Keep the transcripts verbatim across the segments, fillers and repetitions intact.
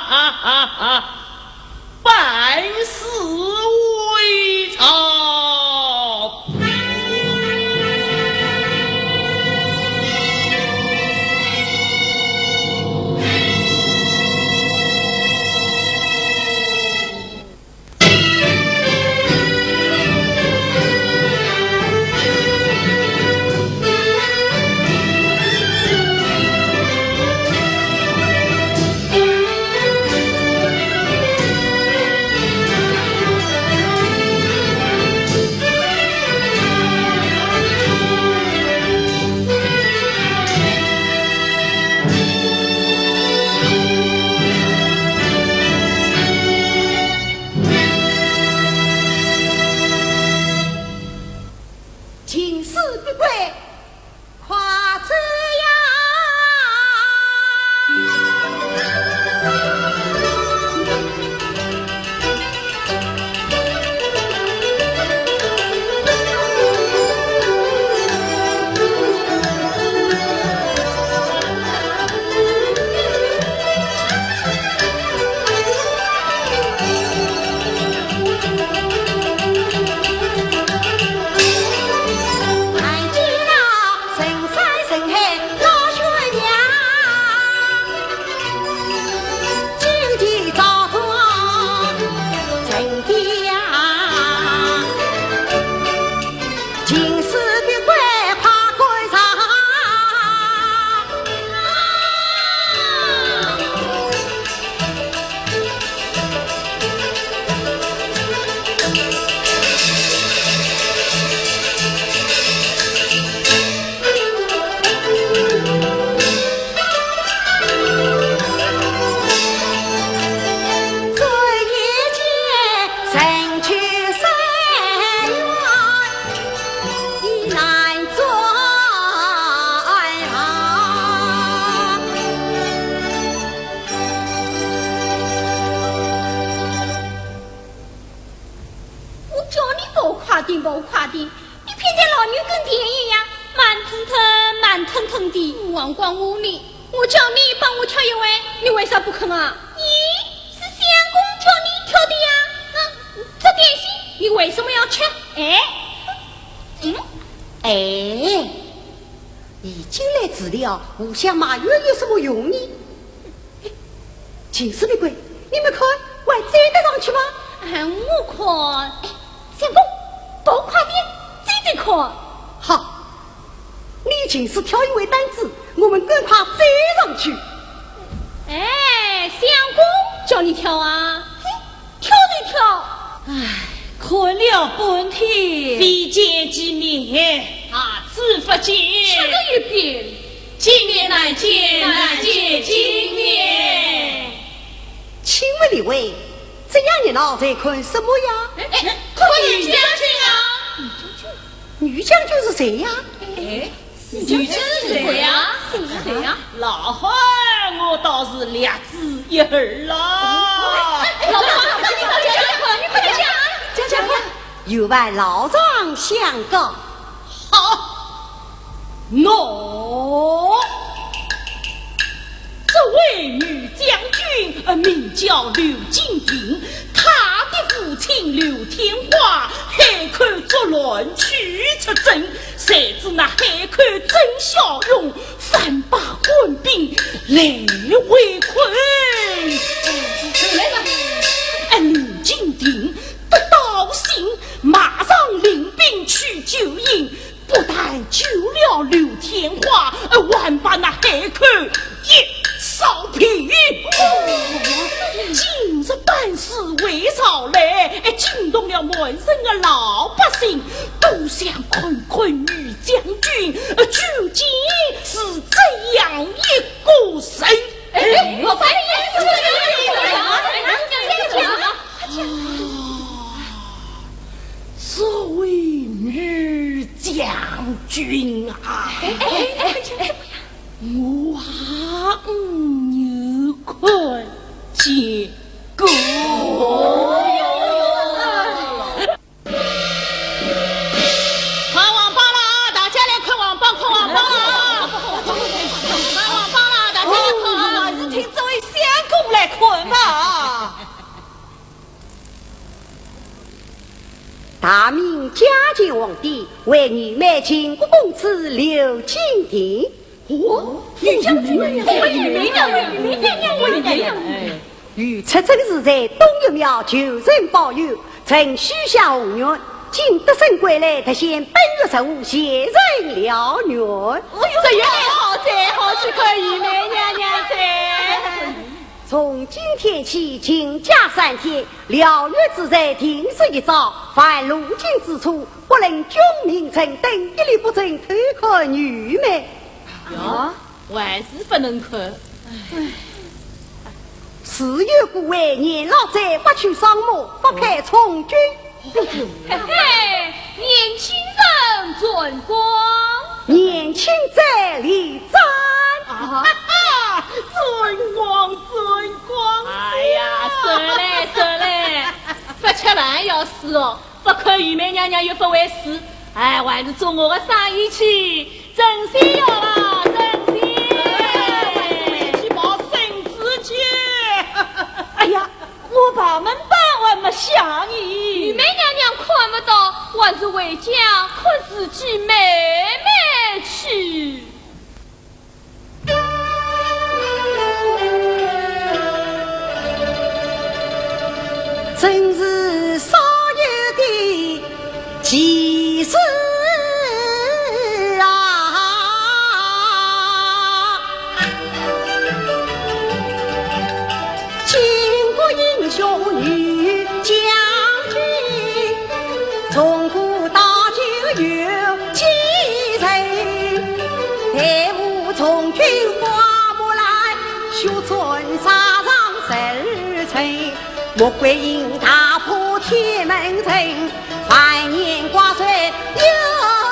哈哈哈，班师回朝。情势不轨，快走呀！我叫你跑快点，跑快点，你偏在老牛跟田一样，慢腾腾，慢腾腾的。王光武你，我叫你帮我挑一位，你为啥不肯啊？咦，是相公叫你挑的呀。那这点心你为什么要吃？哎，嗯，哎，你进来治疗，互相埋怨有什么用呢？ 情势不轨，你们看，还追得上去吗？哎，我看，哎，相公，跑快点，追追看。好，你情势挑一位担子，我们赶快追上去。哎，相公叫你挑啊？嘿，挑就挑。唉，看了半天，未见其面，下次勿见。吃了一遍。 今年难见，难见今年。请问列位，这样热闹在看什么呀？哎，看女将军啊！女将军是谁呀？哎，女将军是谁呀？谁呀？老汉，我倒是略知一二啦。哎，老汉，你快点讲，你快点讲，讲讲看。有劳老丈相告。 好，喏，这位女将军，呃，名叫刘金定，她的父亲刘天华，海口作乱去出征，谁知那海口曾孝勇反败官兵来围困。哎，刘金定得到信，马上领兵去救援。 不但救了刘天华，呃，还把那海口一扫平。今日班师回朝来，哎，惊动了满城的老百姓，都想看看女将军，呃，究竟是怎样一个人。哎，哎，我发现了，快讲，快讲。 这位女将军啊，哎，哎，哎，哎，怎么样？我啊，嗯，有看见过。看王榜啦，大家来看王榜，看王榜啦！看王榜啦，大家来看啊！哦，是听这位相公来看吧。大明嘉靖皇帝为御妹靖国公主刘金定。哦，御妹娘娘，御妹娘娘，御妹娘娘，御妹娘娘。御妹娘娘。 御赐真字在东岳庙求神保佑，曾许下宏愿，今得胜归来，特选本月十五，谢神燎原。哎呦，这也好，这也好，去看御妹娘娘哉。从今天起，禁驾三天，燎原之日定时一朝，凡路经之处，不论君民臣等，一律不准偷看御妹。啊？ 还是不能看。自有古话，年老者勿娶双目，勿配从军。嘿嘿，年轻人尊光。年轻者立斩。啊，尊光，尊光。哎呀，算嘞，算嘞，勿吃饭要死哦。 勿看御妹娘娘又勿会死，哎，还是做我的生意去，珍惜呀啦，珍惜。哎，还是回去抱孙子去。哎呀，我旁门板还没响呢。御妹娘娘看不到，还是回家看自己妹妹去。 真是少有的奇事啊！巾帼英雄女将军，从古到今有 几人，队伍从军花木兰，血战沙场十二城。穆桂英踏破天门阵，万年挂帅又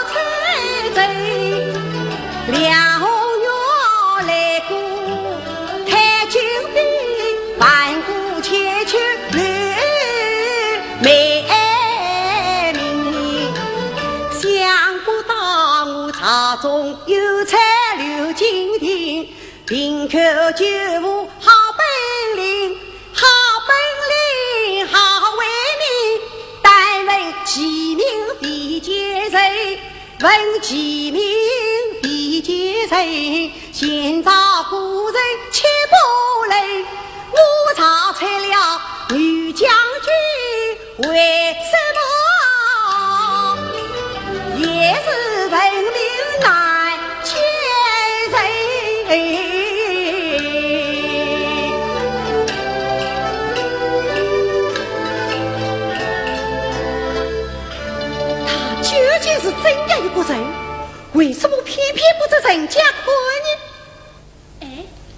出征。梁红玉来过 太君的万古千秋留美名。相国到我朝中，有才刘金定，凭口救父好本领，好本领好威名，但问其名未见人。 问其名未见人，闲招古人且不论。我查出了女将军，为什么也是闻名难见人？ 她究竟是怎样一个人？为什么偏偏不得人家看呢？哎，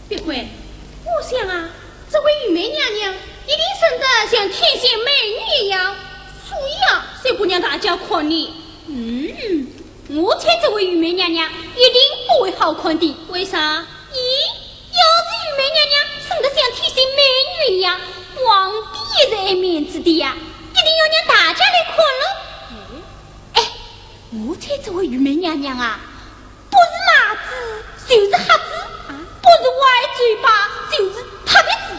别怪，我想啊，这位御妹娘娘一定生得像天仙美女一样，所以啊，才不让大家看呢。嗯，我猜这位御妹娘娘一定不会好看的。为啥？咦，要是御妹娘娘生得像天仙美女一样，皇帝也是爱面子的呀，一定要让大家来看了。哎， 我猜这位御妹娘娘啊，不是麻子就是瞎子，啊？不是歪嘴巴就是塌鼻子。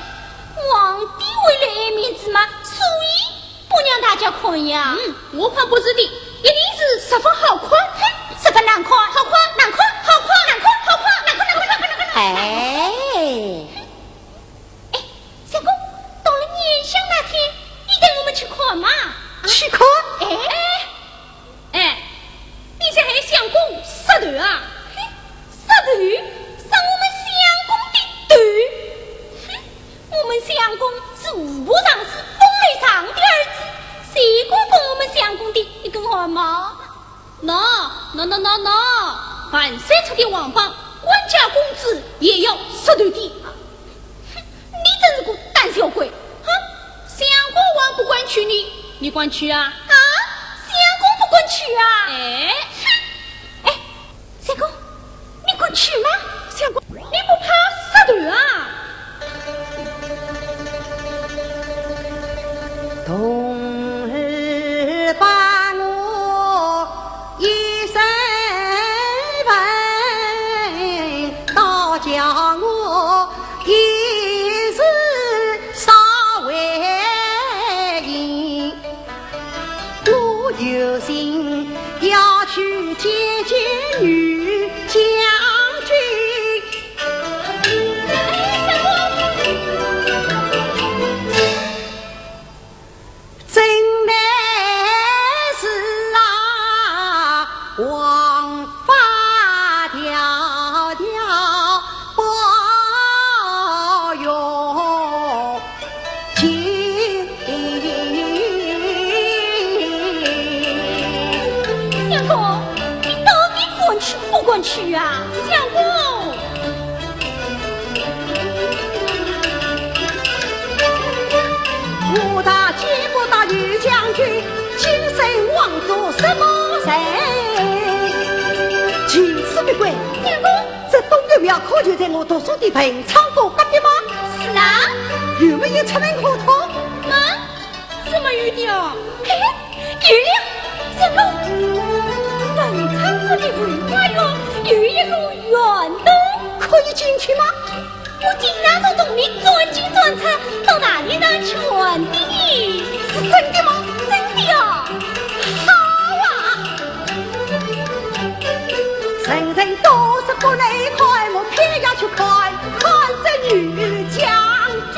皇帝为了爱面子嘛，所以不让大家看呀。嗯，我看不是的，一定是十分好看。嘿，十分难看，好看，难看，好看，难看，好看，难看，难看，难看，难看，难看。哎。哎，相公，到了拈香那天，你带我们去看嘛。啊？去看？哎。 哎，你想害相公杀头啊？嘿，杀头？杀我们相公的头？哼，我们相公是户部尚书封雷上的儿子，谁敢动我们相公的一根汗毛？喏，喏，喏，喏，喏，万岁出的皇榜，官家公子也要杀头的。 哼，你真是个胆小鬼！哼，相公还不敢娶你，你敢娶啊？啊，相公不敢娶啊？哎，哼，哎，相公，你敢娶吗？相公，你不怕杀头啊？童儿把我一生问，倒叫我一时女将军。哎，相公。真乃是啊，黄发条条白云 相公，你到底看去不看去啊？相公。武大见过大女将军，今生枉做什么人？情史不贵。相公。这东岳庙可就在我读书的文昌阁隔壁吗？是啊。有没有出门可通？嗯， 怎么有的？嘿嘿，有了，相公，文昌阁的后花园有一个圆洞。可以进去吗？我经常从洞里钻进钻出，到哪里呢？全的。是真的吗？真的呀。好啊。人人都说不能看，我偏要去看看这女将军。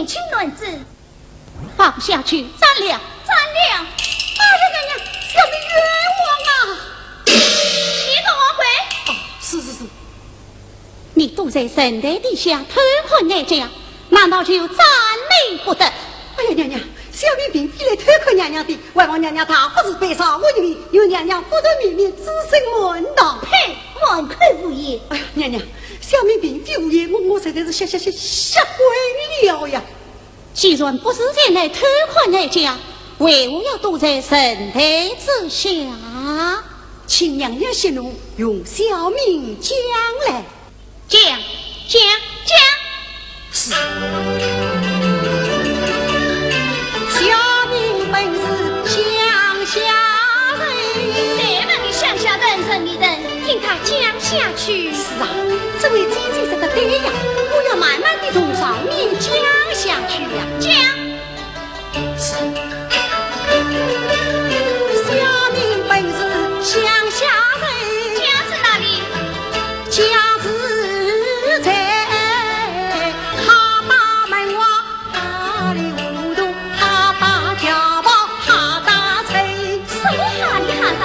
青鸾子。放下去，斩了。斩了。哎呀呀呀，小民冤枉啊！你给我滚！哦，是是是。你躲在神台底下偷看哀家，难道就斩你不得？哎呀，娘娘，小民并非来偷看娘娘的，还望娘娘大发慈悲，赦我一命，愿娘娘福寿绵绵，子孙满堂。呸，满口胡言！哎呀，娘娘，小民并非胡言，我我实在是吓吓吓吓坏了呀！既然不是前来偷看哀家，为何要躲在神台之下？请娘娘息怒，容小民讲来。讲，讲，讲！是。小民本是乡下人。谁问你乡下人，人你人，听他讲下去。是啊，这位姐姐说得对呀，我要慢慢地从上面讲下去呀。讲。 是。小民本是乡下人，家住哪里？家住在哈达门外，哈里糊涂，哈达家堡，哈达村。什么哈里哈达？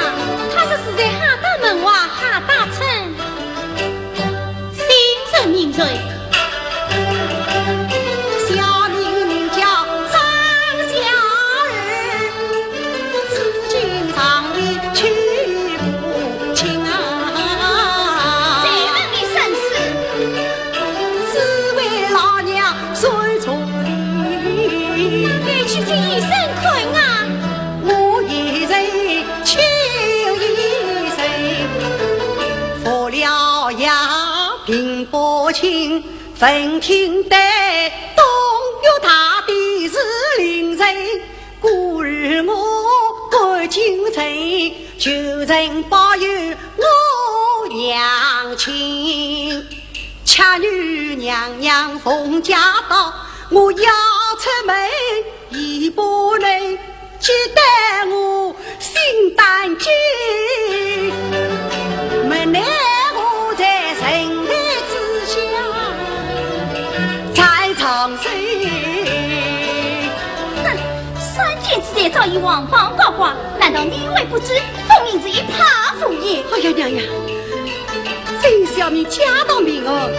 他是住在哈达门外，哈达村。 姓甚名谁？小名名叫张小二，至今尚未娶不亲啊。谁问你身世？只为老娘算错的。你去请医生看啊。我一人请医生，服了药 病不轻，闻听得东岳大帝是灵人，故而我赶进城，求神保佑我娘亲。恰遇娘娘奉驾到，我要出门 已不能接待我心担惊，没奈何在神台之下再唱首。哼，三天之前早已黄榜高挂，难道你还不知？分明是一派胡言。哎呀，娘娘， 这小民家道贫寒，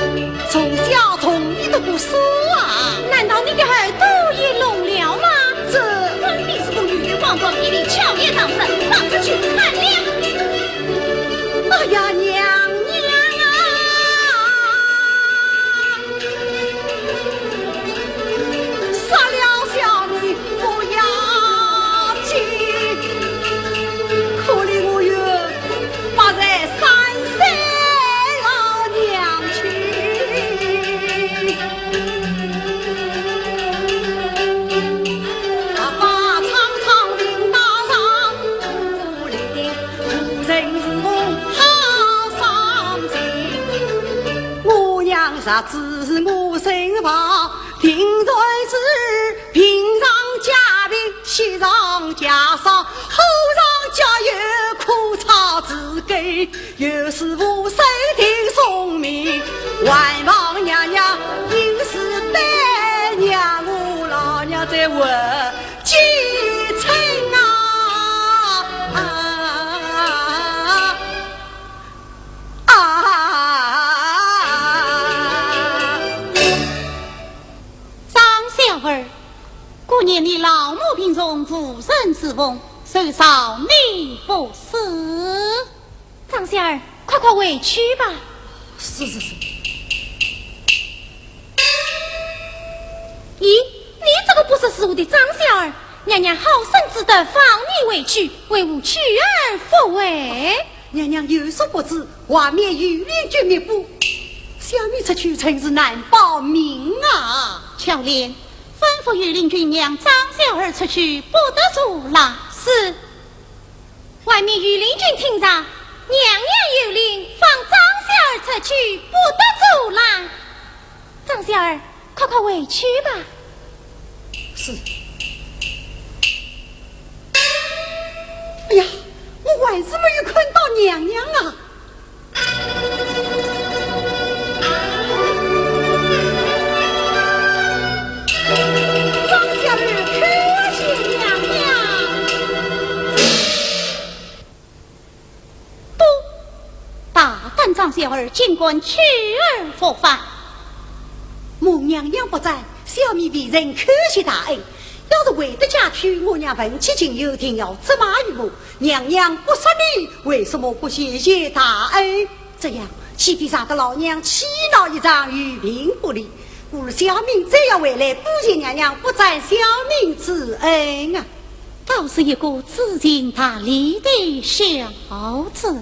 从小从未读过书啊。难道你的耳朵也聋了吗？这……分明是个女的光光，一定巧言糖色，放出去砍了。哎呀，娘娘啊！ 杀了小民不要紧，可怜我有八十三岁老娘亲。阿爸常常领到上古林，无人侍奉好伤心。我娘若知我身亡， 定然是病上加病，喜上加丧，火上加油，苦草之根，有时无收听送命，还望娘娘因时担娘，我老娘在活几春啊！啊！ 啊！张小二，顾念你老母病重，无人侍奉，就饶你不死。张小二，快快回去吧。是，是，是。咦，你这个不识时务的张小二，娘娘好生之德，放你回去，为何去而复回？ 娘娘有所不知，外面御林军密布，小民出去真是难保命啊！巧莲，吩咐御林军让张小二出去，不得阻拦。是。外面御林军听着，娘娘有令，放张小二出去，不得阻拦。张小二， 快快回去吧。是。哎呀，我还是没有看到娘娘啊！竟敢去而复返。蒙娘娘不斩，小民未曾叩谢大恩。要是回得家去，我娘问起情由，定要责骂于我。娘娘不杀你，为什么不谢谢大恩？这样，岂非惹得老娘气恼一场，余命不保。故而小民再要回来，不谢娘娘不斩小民之恩啊。 倒是一个知情达理的孝子。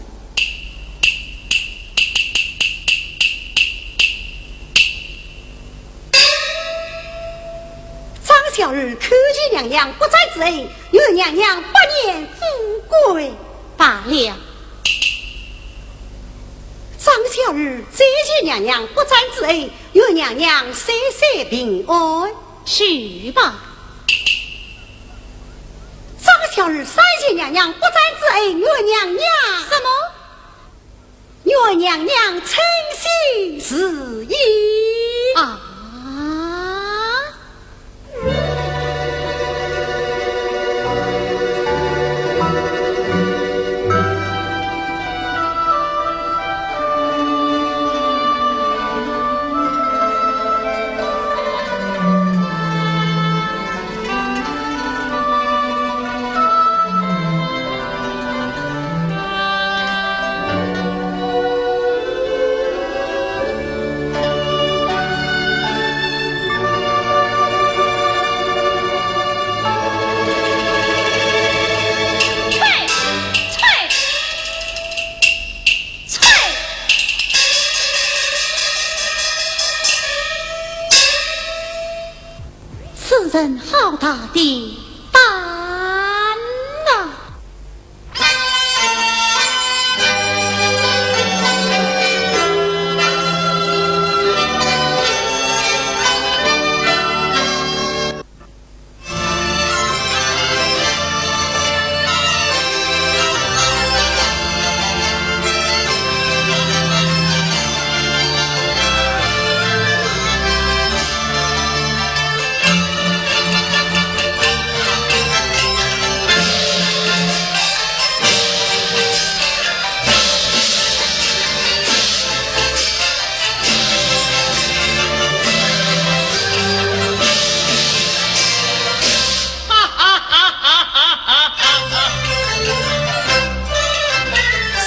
张小二叩谢娘娘不斩之恩，愿娘娘百年富贵。罢了。张小二再谢娘娘不斩之恩，愿娘娘岁岁平安。去吧。 张小二三谢娘娘不斩之恩，愿娘娘什么？愿娘娘称心如意。啊！ 此人好大的胆呐！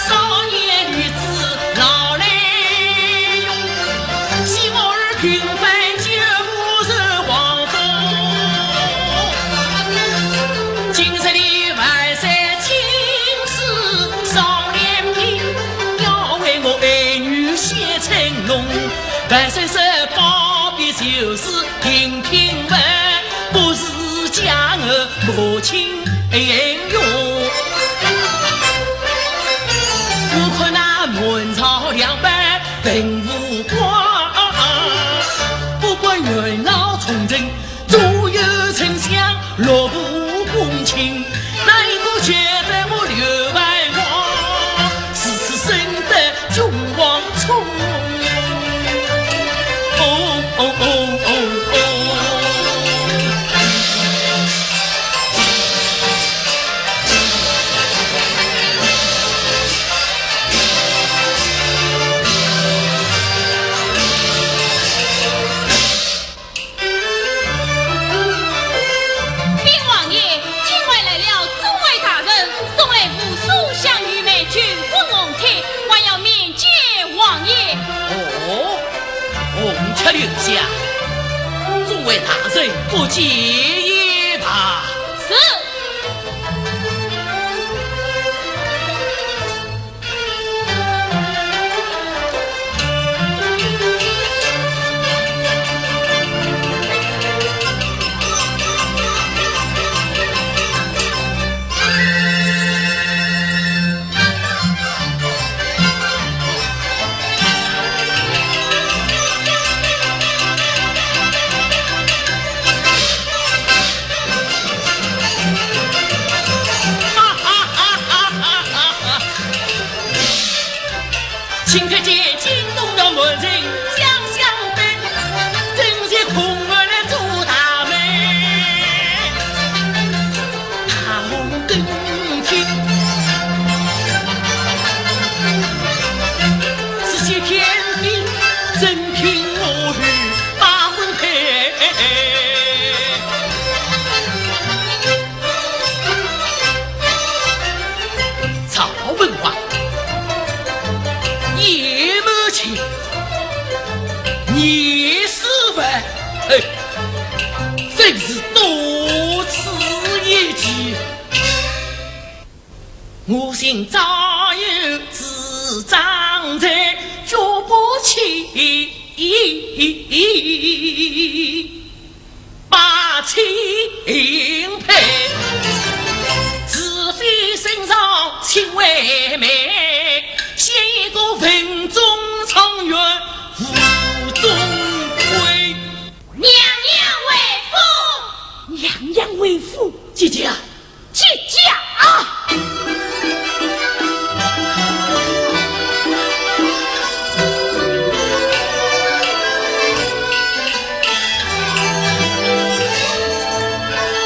少年女子劳累用，昔我儿平番九十王后。今日里万岁亲赐少年命，要为我爱女写成龙。万岁说：宝贝就是 平平稳，不是家儿母亲恩用。我看那满朝两百文武官，不管元老重臣，左右丞相落部公卿， 哪一个觉得我刘万王，是此生得君王宠？哦哦哦哦哦。禀王爷，今回来了众位大臣，送来无数香与美酒和凤帖，还要面见王爷。哦，凤帖留下，众位大臣不见也罢。是。真凭我与八分配。赵文华，叶满卿，严世蕃，嘿，真是多此一举。 我心早有主张，才决不去把亲配。除非身上亲为媒，选一个文中状元无中贵。娘娘回府。娘娘回府，姐姐啊， 姐姐啊！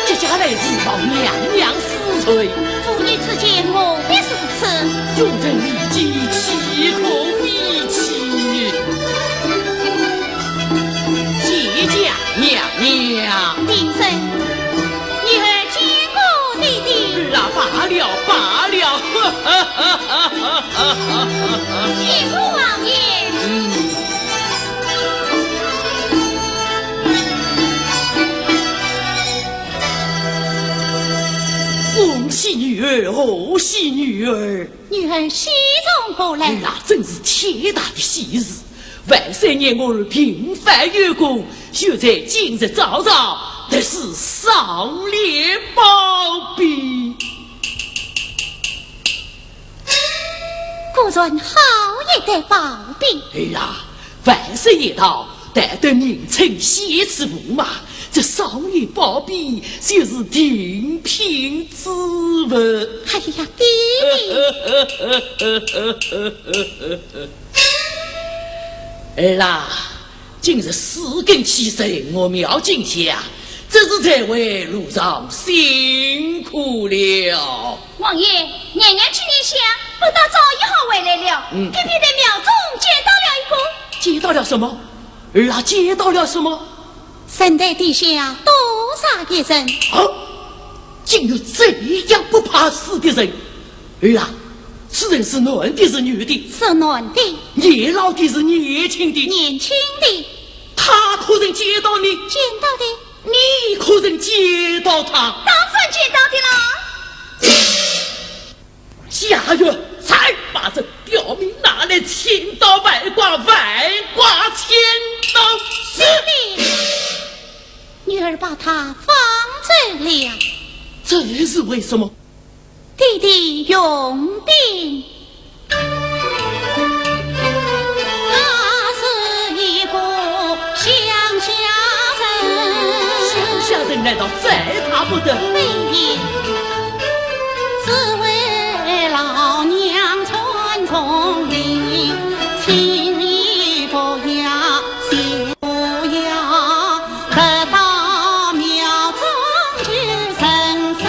姐姐来时望娘娘恕罪。父女之间何必如此？君臣义己，岂可非欺？姐姐啊，娘娘。平身。 女儿见过爹爹。啊，罢了，罢了。谢过王爷。嗯。恭喜女儿，贺喜女儿。 女儿喜从何来？那真是天大的喜事。万岁念我儿平反有功，就在今日早朝特赐赏脸褒匾。果然好一对褒匾。儿啊，万岁言道， 但得名称，显赐驸马，这赏脸褒匾就是顶品之物。哎呀，爹爹！儿啊，今日四更起身，我庙进香，这是在回路上辛苦了。王爷，娘娘去拈香，不到早已好回来了，嗯。偏偏在庙中见到了一个。见到了什么？ 儿啊，见到了什么？神台底下多杀一人。啊，竟有这样不怕死的人！儿啊，此人是男的，是女的？是男的。年老的，是年轻的？年轻的。他可曾见到你？见到的。你可曾见到他？当然见到的啦。 下院，快把这刁民拿来千刀万剐，万剐千刀！是的，女儿把他放走了。这是为什么？爹爹用兵。他是一个 乡下人。乡下人难道再大不得？非也，只为老娘传宗的，请你不要谢，不要，不到庙中去问声，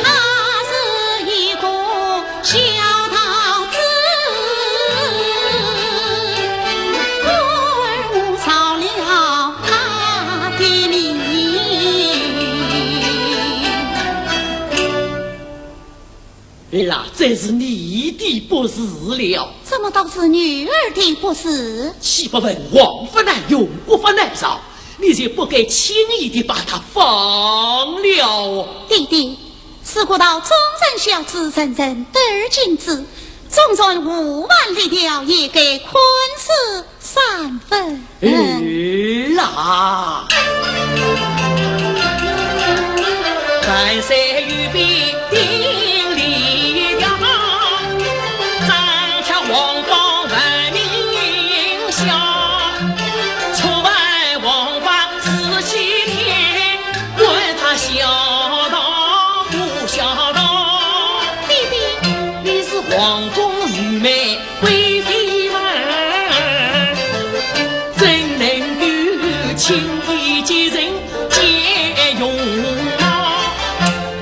他是一个 小道子，故而我饶了他的命。那这是你的不是了。怎么倒是女儿的不是？岂不闻王法难容，国法难饶，你就不该轻易地把他放了。爹爹， 如果道中人小子人人得而敬之，纵然无万里条，也该宽恕三分。儿啊！万岁御笔定里条，张贴皇榜万民晓，触犯王法 十七天，管他孝道不孝道。爹爹，你是皇宫御妹贵妃们，怎能够轻易见人见容貌？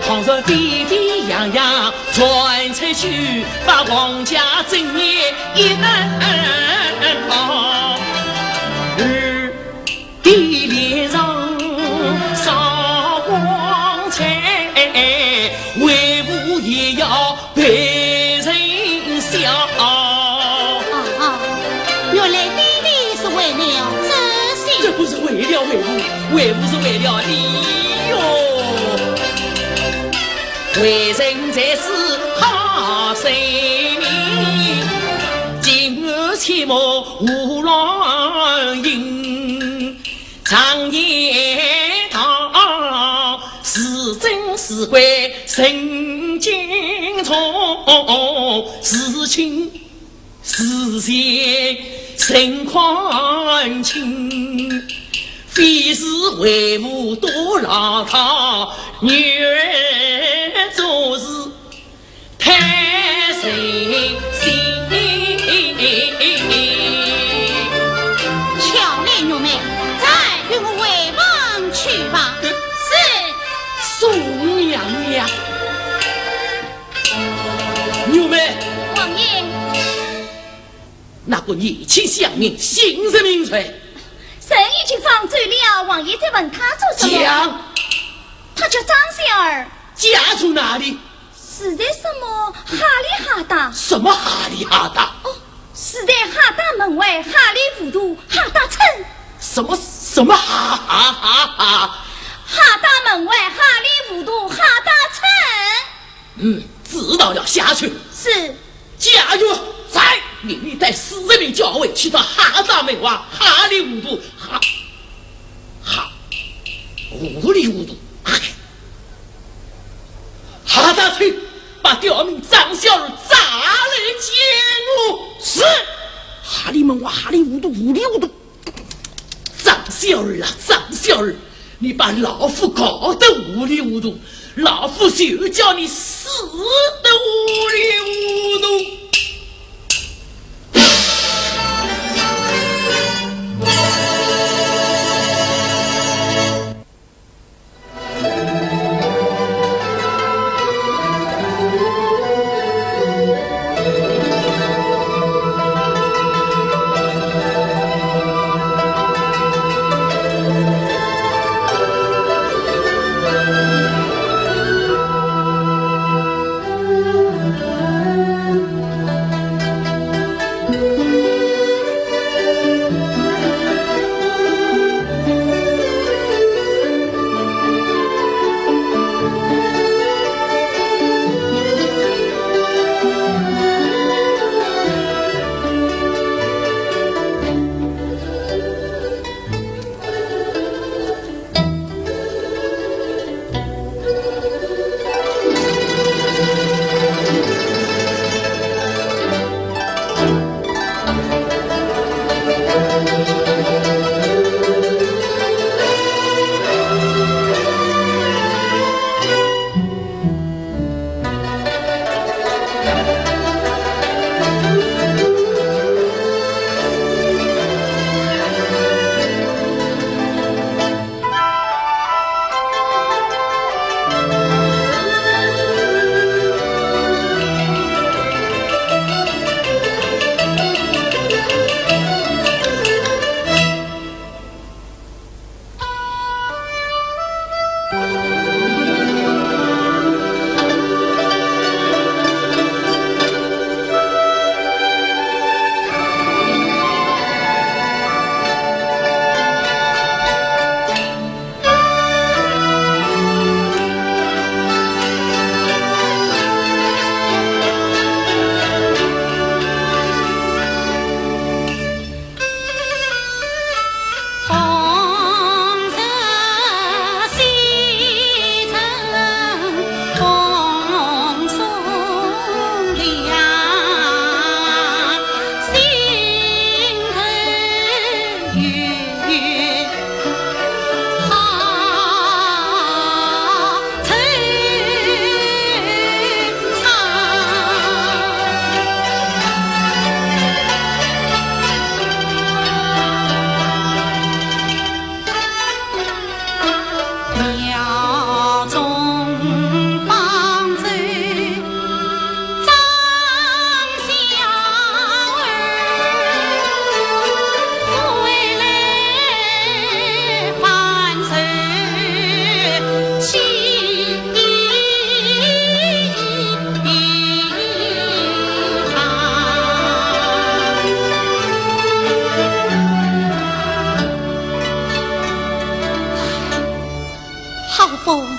倘若飞飞扬扬传出去，把皇家尊严一旦为父，为父是为了你哟。为人才是好生命，今后切莫胡乱行。常言道，是真是鬼神经重，是亲 是谁心宽情，非是为父多劳他，女儿做事太随心。巧莲玉妹，在，与我回房去吧。是。宋娘娘。 玉妹。王爷。那个年轻乡民，姓甚名谁？人已经放走了，王爷再问他做什么？讲。他叫张小二。家住哪里？住在什么哈里哈达？什么哈里哈达？哦，住在哈达门外哈里糊涂哈达村。什么，什么哈，哈，哈，哈？哈达门外哈里糊涂哈达村。 嗯，知道了，下去。是。家玉，在，命你带四十名校尉去到哈达门外哈里糊涂哈，哈，糊里糊涂，哈，哈达村，把刁民张小二抓来见我。是。哈里门外哈里糊涂，糊里糊涂。 张小二啊，张小二，你把老夫搞得糊里糊涂，老夫就叫你死得糊里糊涂。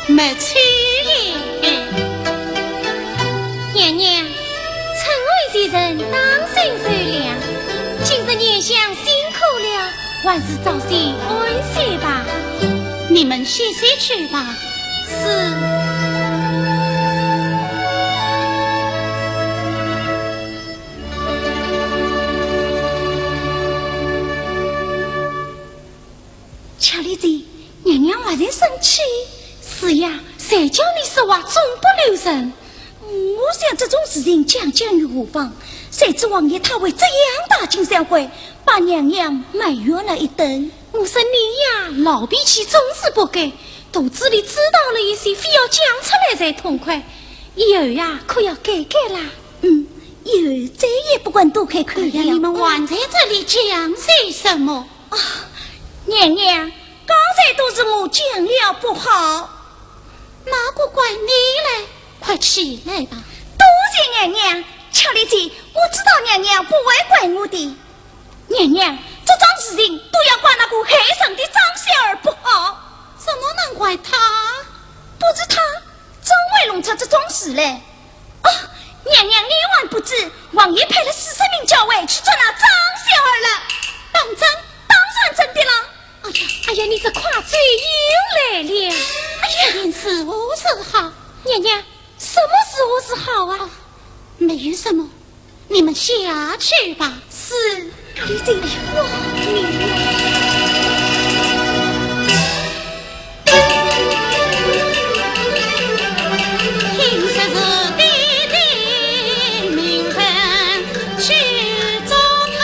没错耶。娘娘，春寒前程，当心善良。今日娘娘辛苦了，还是早些安歇吧。你们歇息去吧。是。 巧莲姐，娘娘还在生气？是呀，谁叫你说话总不留神？我想这种事情讲讲又何妨，谁知王爷他会这样大惊小怪，把娘娘埋怨了一顿。我说你呀，老脾气总是不改，肚子里知道了一些，非要讲出来才痛快。以后呀，可要改改啦。嗯，以后再也不敢多开口了。哎呀，你们还在这里讲些什么？ 啊，娘娘，刚才都是我讲了不好。那可怪你嘞，快起来吧。多谢娘娘，巧莲姐，我知道娘娘不会怪我的。娘娘，这桩事情都要怪那个害人的张小二不好。怎么能怪他？不是他， 怎会弄出这种事来？哦，娘娘你还不知，王爷派了四十名校尉去捉拿张小二了。当真？当然真的了。哎呀，哎呀，你这夸嘴又来了。哎呀，这便如何是好？娘娘，什么如何是好啊？哦，没有什么。 你们下去吧。是，你这……哇，你……听说是爹爹命人去捉他，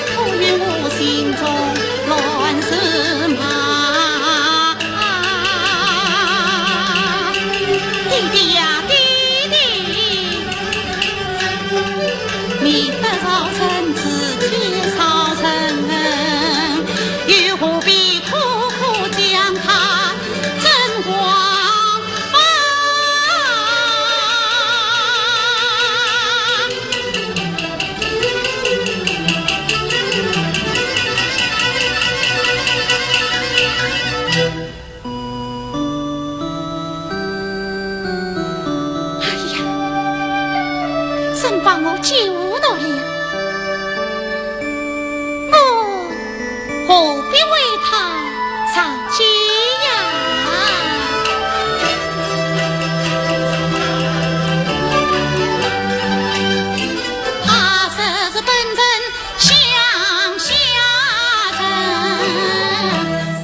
可怜我心中乱如麻。 爹爹呀，爹爹，你不饶人，自己饶人，又何必苦苦将他整黄发？ 哎呀，真把我救到了。我何必为他着急呀？他若是本人 乡下人，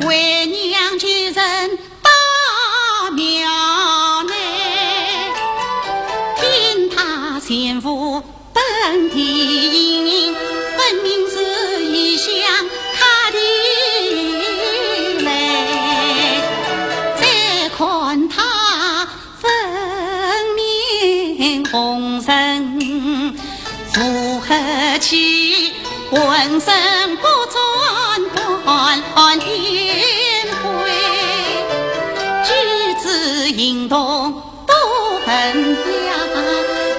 为娘求人到庙内，听他前呼本地音，分明是异乡客的来。再看他 分明红尘负荷起，浑身不转半点灰，举止行动都很雅，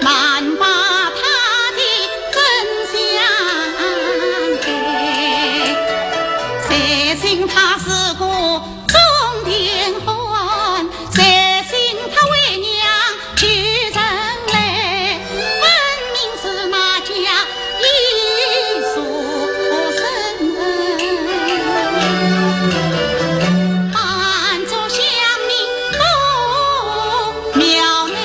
难把他的真相改。谁信他是个 中年汉，谁信他为娘求人来，分明是那家一族生。扮作乡民到庙内，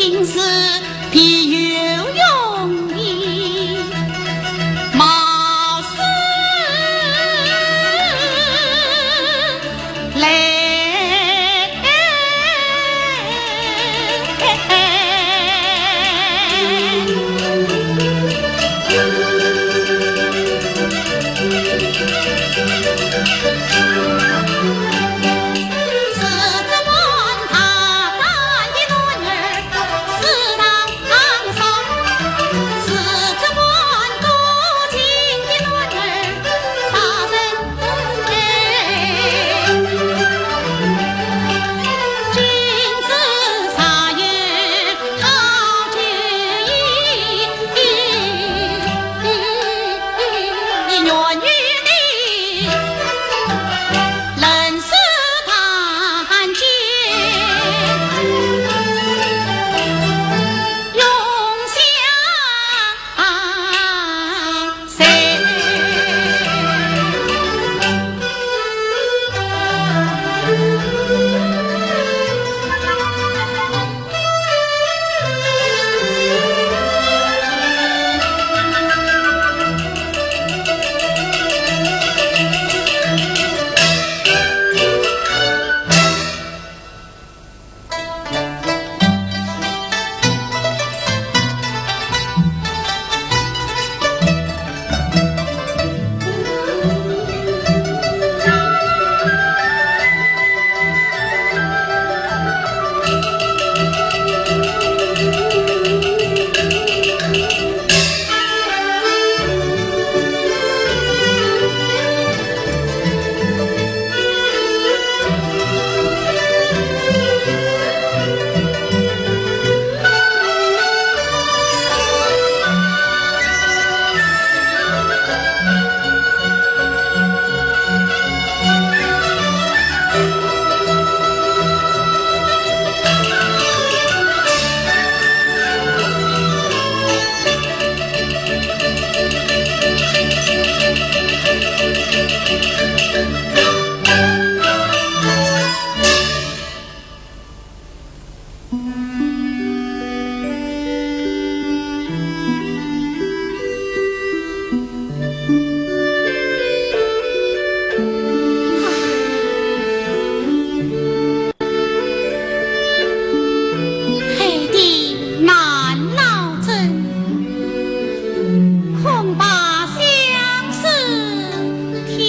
心事别有用意，貌似来。害得难老身，恐怕相思添。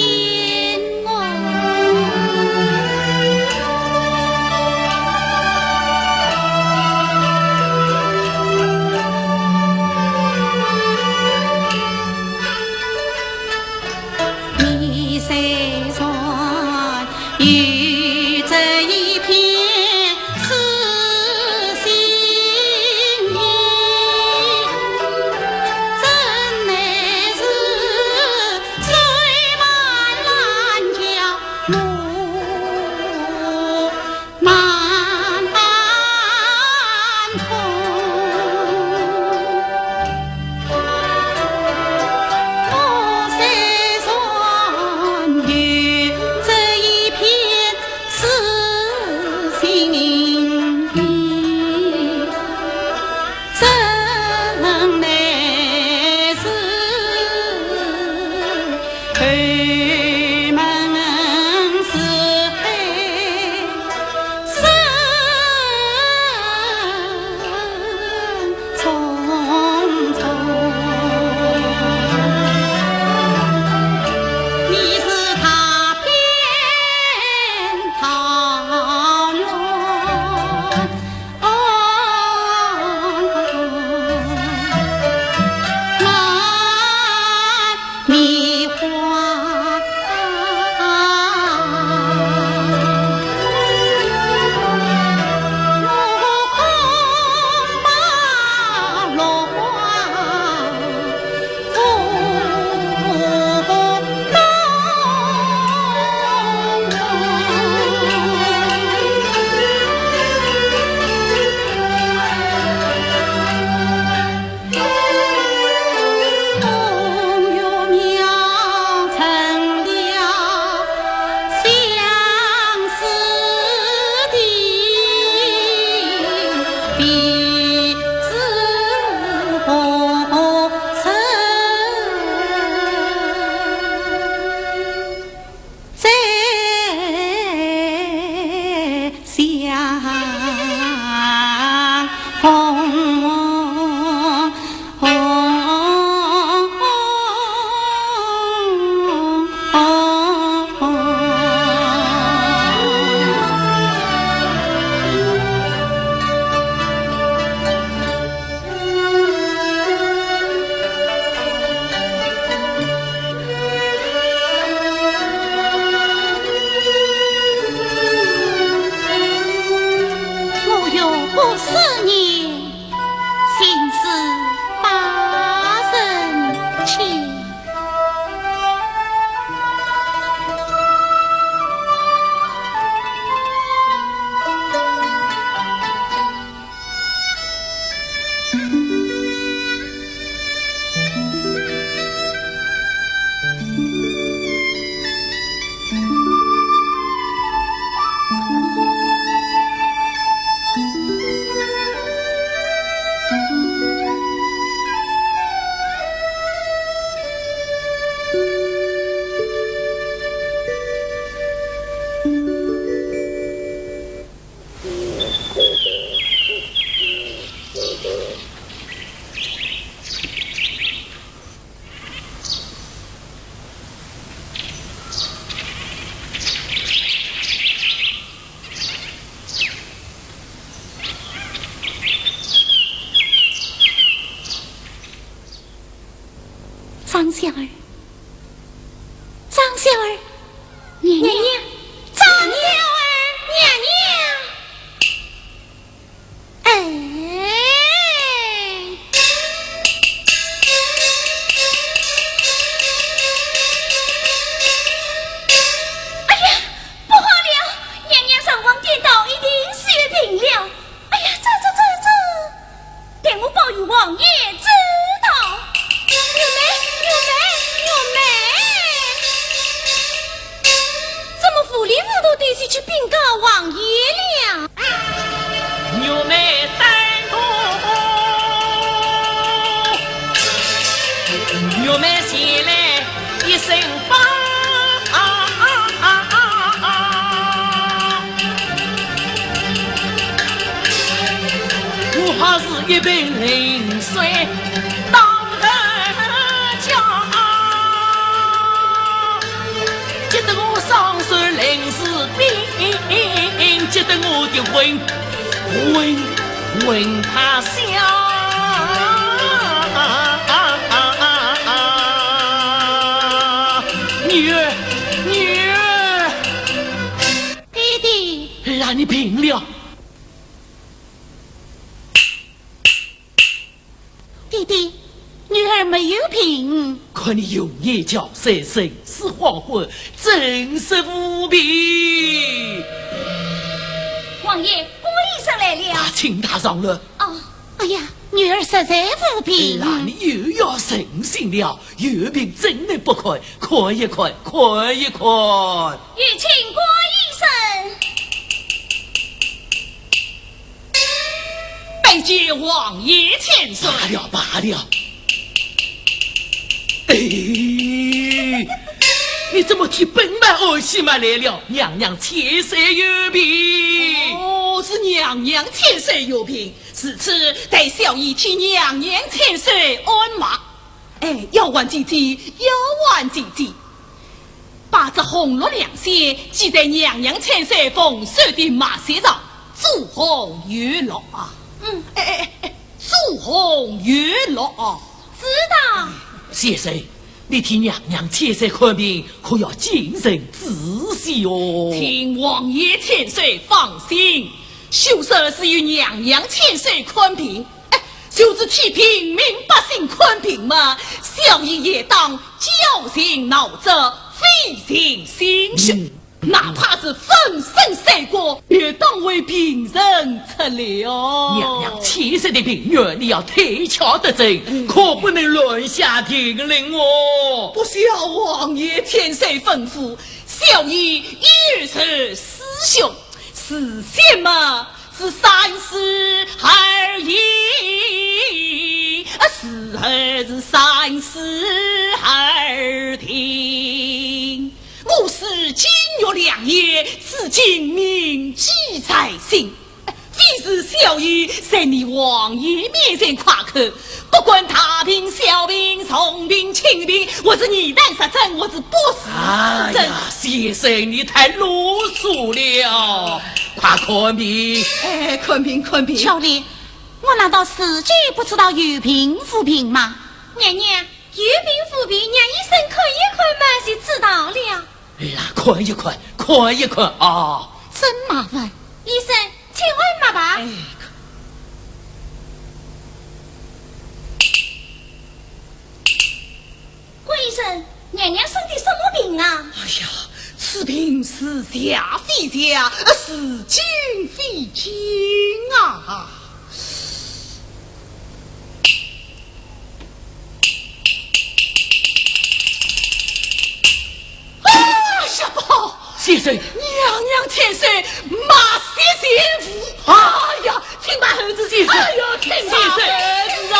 糊里糊涂地去禀告王爷了。玉梅登堂，玉梅前来一声报。我好似一盆冷水倒头浇。 急得我双手淋湿冰，急得我的魂，魂，魂怕消。女儿，女儿。爹爹。儿啊，你病了。 爹爹，女儿没有病。看你容颜憔悴，神思恍惚，真是无病。王爷，顾医生来了。啊，请他上来。哦。哎呀，女儿实在无病。那你又要成心了，有病怎能不看？看一看，看一看。有请顾医生。 拜见王爷千岁。罢了，罢了。哎，你怎么提本来欢喜么来了？娘娘千岁有病。哦，是娘娘千岁有病，如此待小医替娘娘千岁按脉。 哎，丫鬟姐姐，丫鬟姐姐，把这红绿两线系在娘娘千岁凤手的脉息上，左红右绿啊。嗯。哎，哎，哎，左红右绿啊。知道。先生，你替娘娘千岁看病，可要谨慎仔细哦。请王爷千岁放心，休说是与娘娘千岁看病， 哎，就是替平民百姓看病嘛，小医也当绞尽脑汁，费尽心血，嗯。哪怕是粉身碎骨，也当为病人出力哦。娘娘千岁的病源，你要推敲得真，嗯。可不能乱下定论哦。不消王爷千岁吩咐，小医一时思绪，事先嘛， 是三思而行，啊，事后是三思而定。我是金玉良言，至今铭记在心。非是小医在你王爷面前夸口，不管大病小病、重病轻病，或是疑难杂症，或是不治之症。哎呀，先生，你太啰嗦了。 快看病！哎，看病，看病。秋莲，我难道自己不知道有病无病吗？娘娘，有病无病，让医生看一看嘛，就知道了。来，看一看，看一看啊！真麻烦。医生，请按脉吧。哎，顾医生，娘娘生的什么病啊？哎呀，此病似下非下，呃，似紧非紧啊！啊，小宝，先生，娘娘千岁，脉息全无。哎呀， 请把猴子接上。哎呦，请把猴子啊！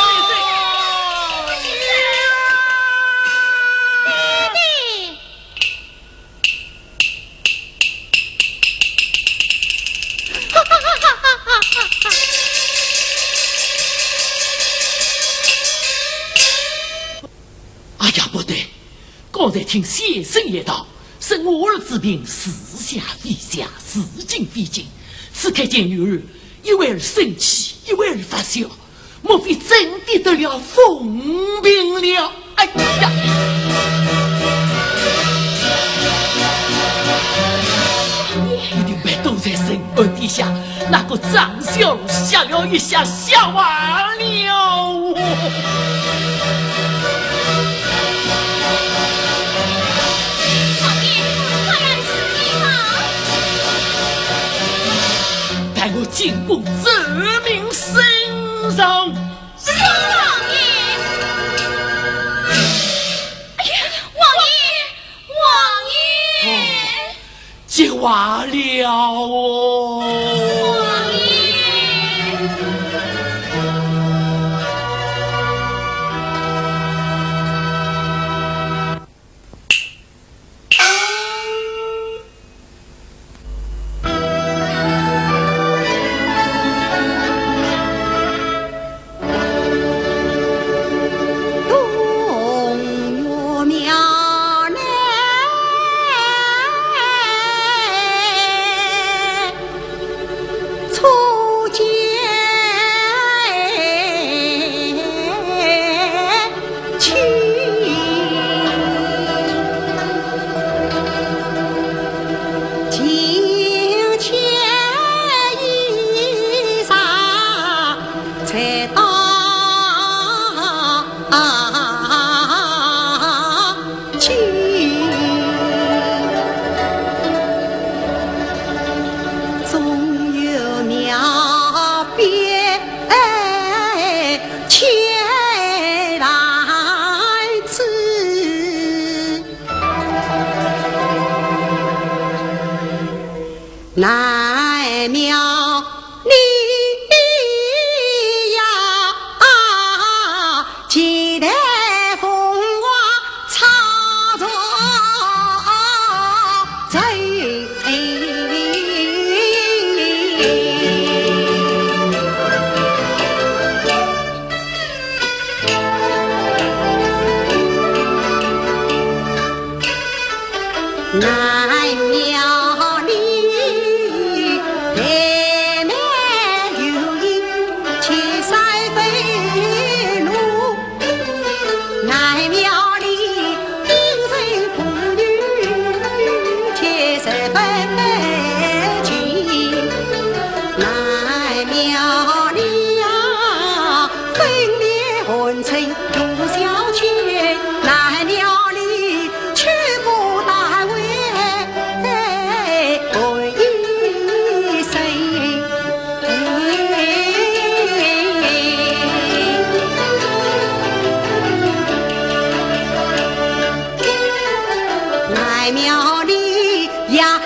哎呀，不对， 刚才听先生言道，说我儿子病似下非下，似紧非紧，此刻见女儿，一会儿生气，一会儿发笑，莫非真的得了疯病了？哎呀！一定被躲在深暗底下，那个张小楼吓了一吓，吓坏了。 待我进宫奏明圣上。是，王爷。哎呀，王爷，王爷。哦，就罢了哦。哎呀，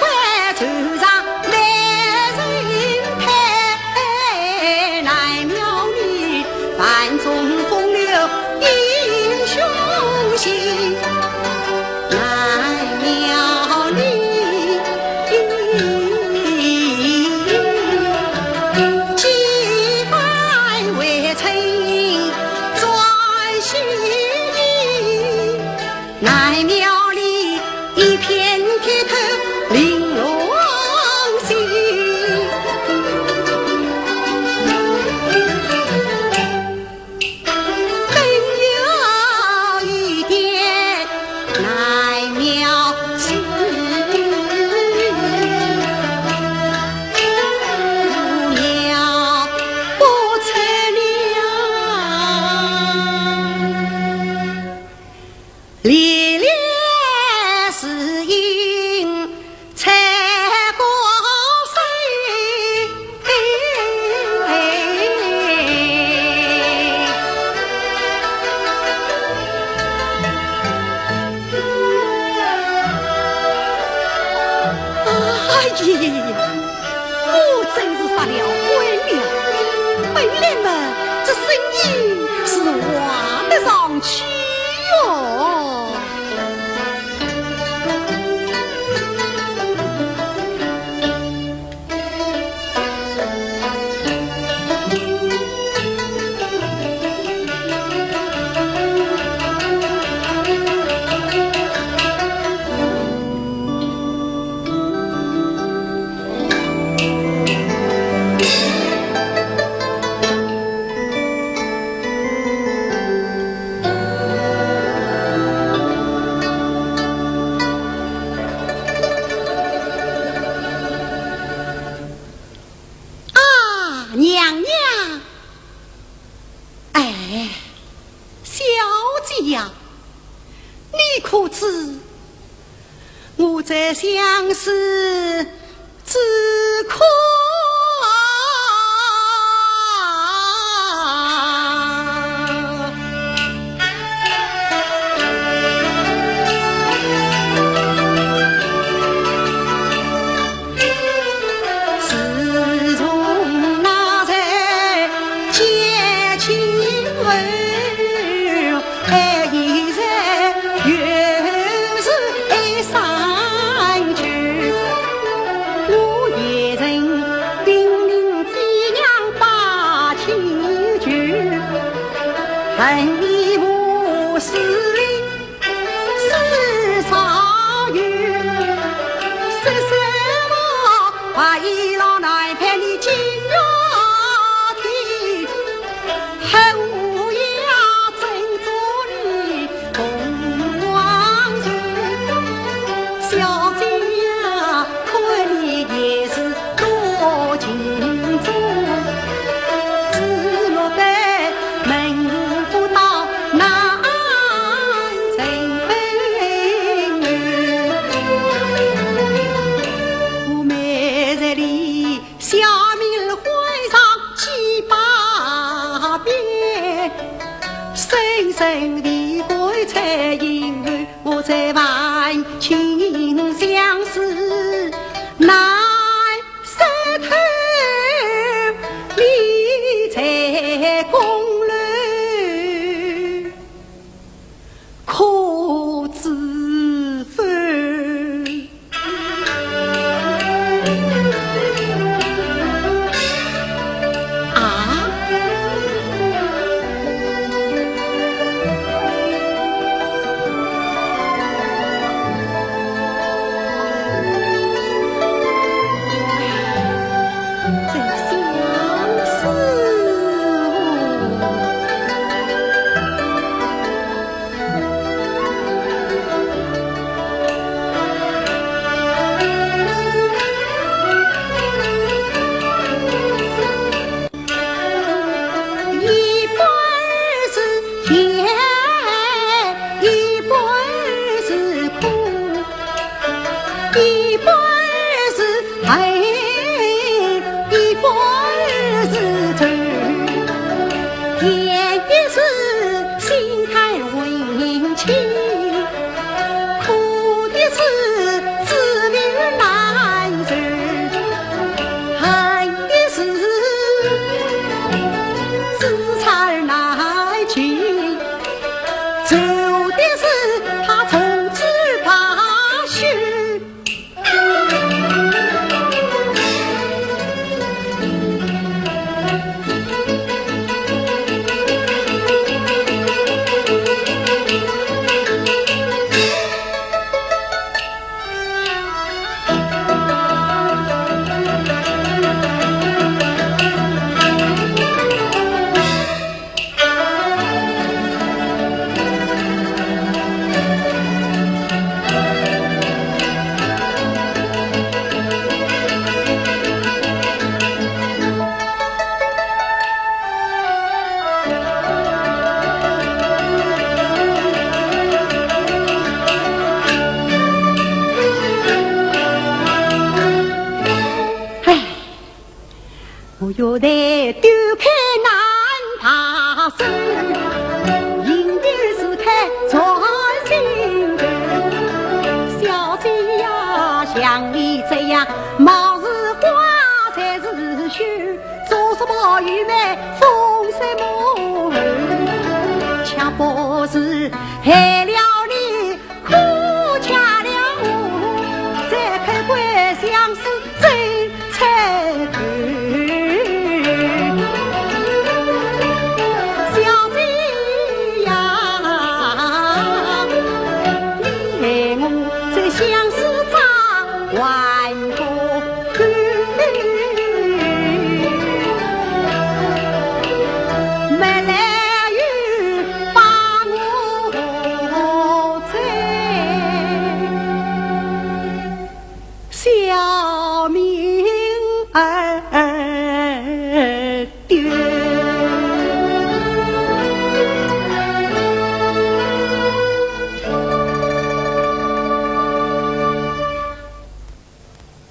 我真是发了昏了。本来嘛，这声音是画得上去哟。啊，娘娘！哎，小姐呀，你可知我这相思之苦啊？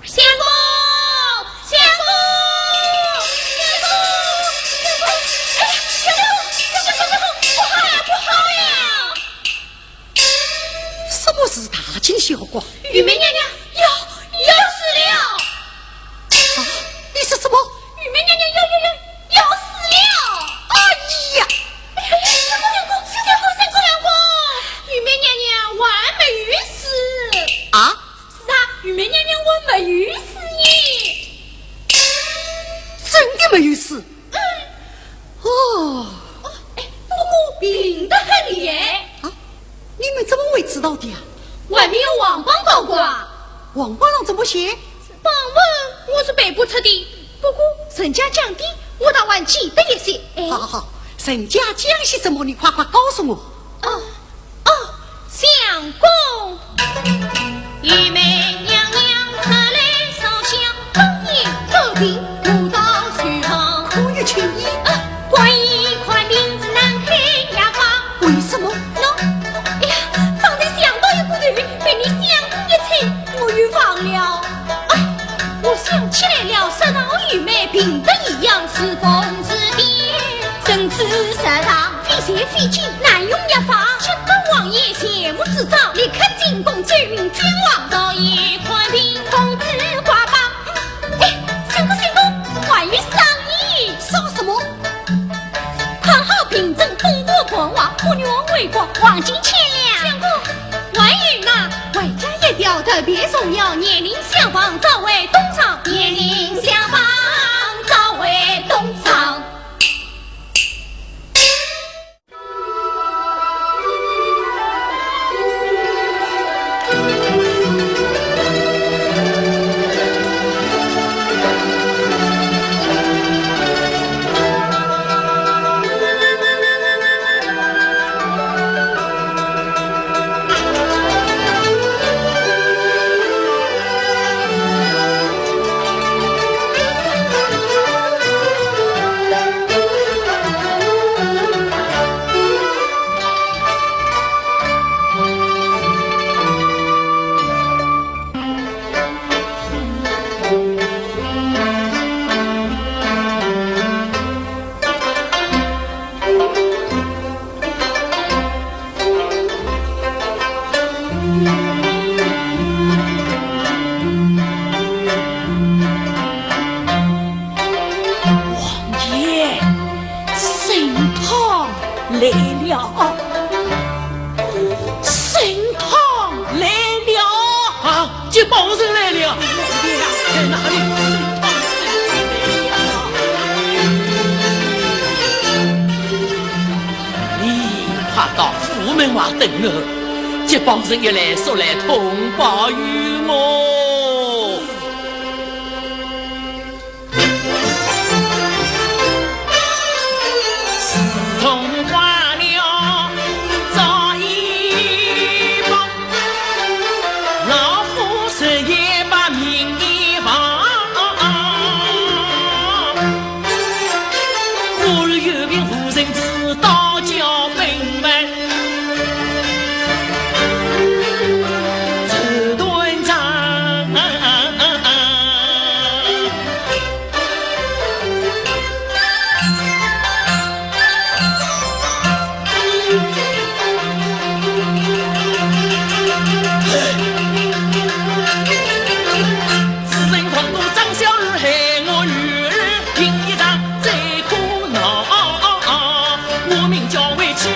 相公，相公，相公，相公，哎呀，相公，相公，相公，不好呀，不好呀！什么事大惊小怪？玉梅娘娘要，要死了！啊，你说什么？玉梅娘娘要，要，要，要死了！哎呀！哎呀，相公，相公，相公，相公，相公，玉梅娘娘还没有死。啊？ 是啊，玉梅娘娘还没有死呢。真的没有死？嗯。哦。哦，哎，不过，病得很厉害。啊，你们怎么会知道的呀？外面有皇榜报过啊。皇榜上怎么写？榜文我是背不出的，不过人家讲的，我倒还记得一些。哎。好好好，人家讲些什么，你快快告诉我。哦，哦，相公。玉梅娘娘出来烧香， 可以可病，我到厨房。可以请医。啊，观音看病只能开药方。为什么？喏，哎呀，方才想到一个头，被你相公一催，我又忘了。哎，我想起来了，说到玉梅病得异样，似疯似癫，神志失常，非邪非劲，难用药方。吃得王爷谢幕之兆，立刻进宫奏明君王。早已看病，公子挂榜。 哎，相公，相公，还有赏赐。赏什么？看好凭证，功过盘画，不愿为国，黄金千两。相公，还有那回家一条特别重要，年龄相仿，早为东床。年龄相仿，早为东床。 王爷，参汤来了，参汤来了。啊，接榜人来了。在哪里？参汤，参汤来了。你快到府门外等候，接榜人一来，速来通报于我。 自从挂了早已报，老夫日夜把名医望。我儿有病无人治，到家奔奔 自从狂徒张小二害我女儿病一场，最苦恼。我名叫委屈，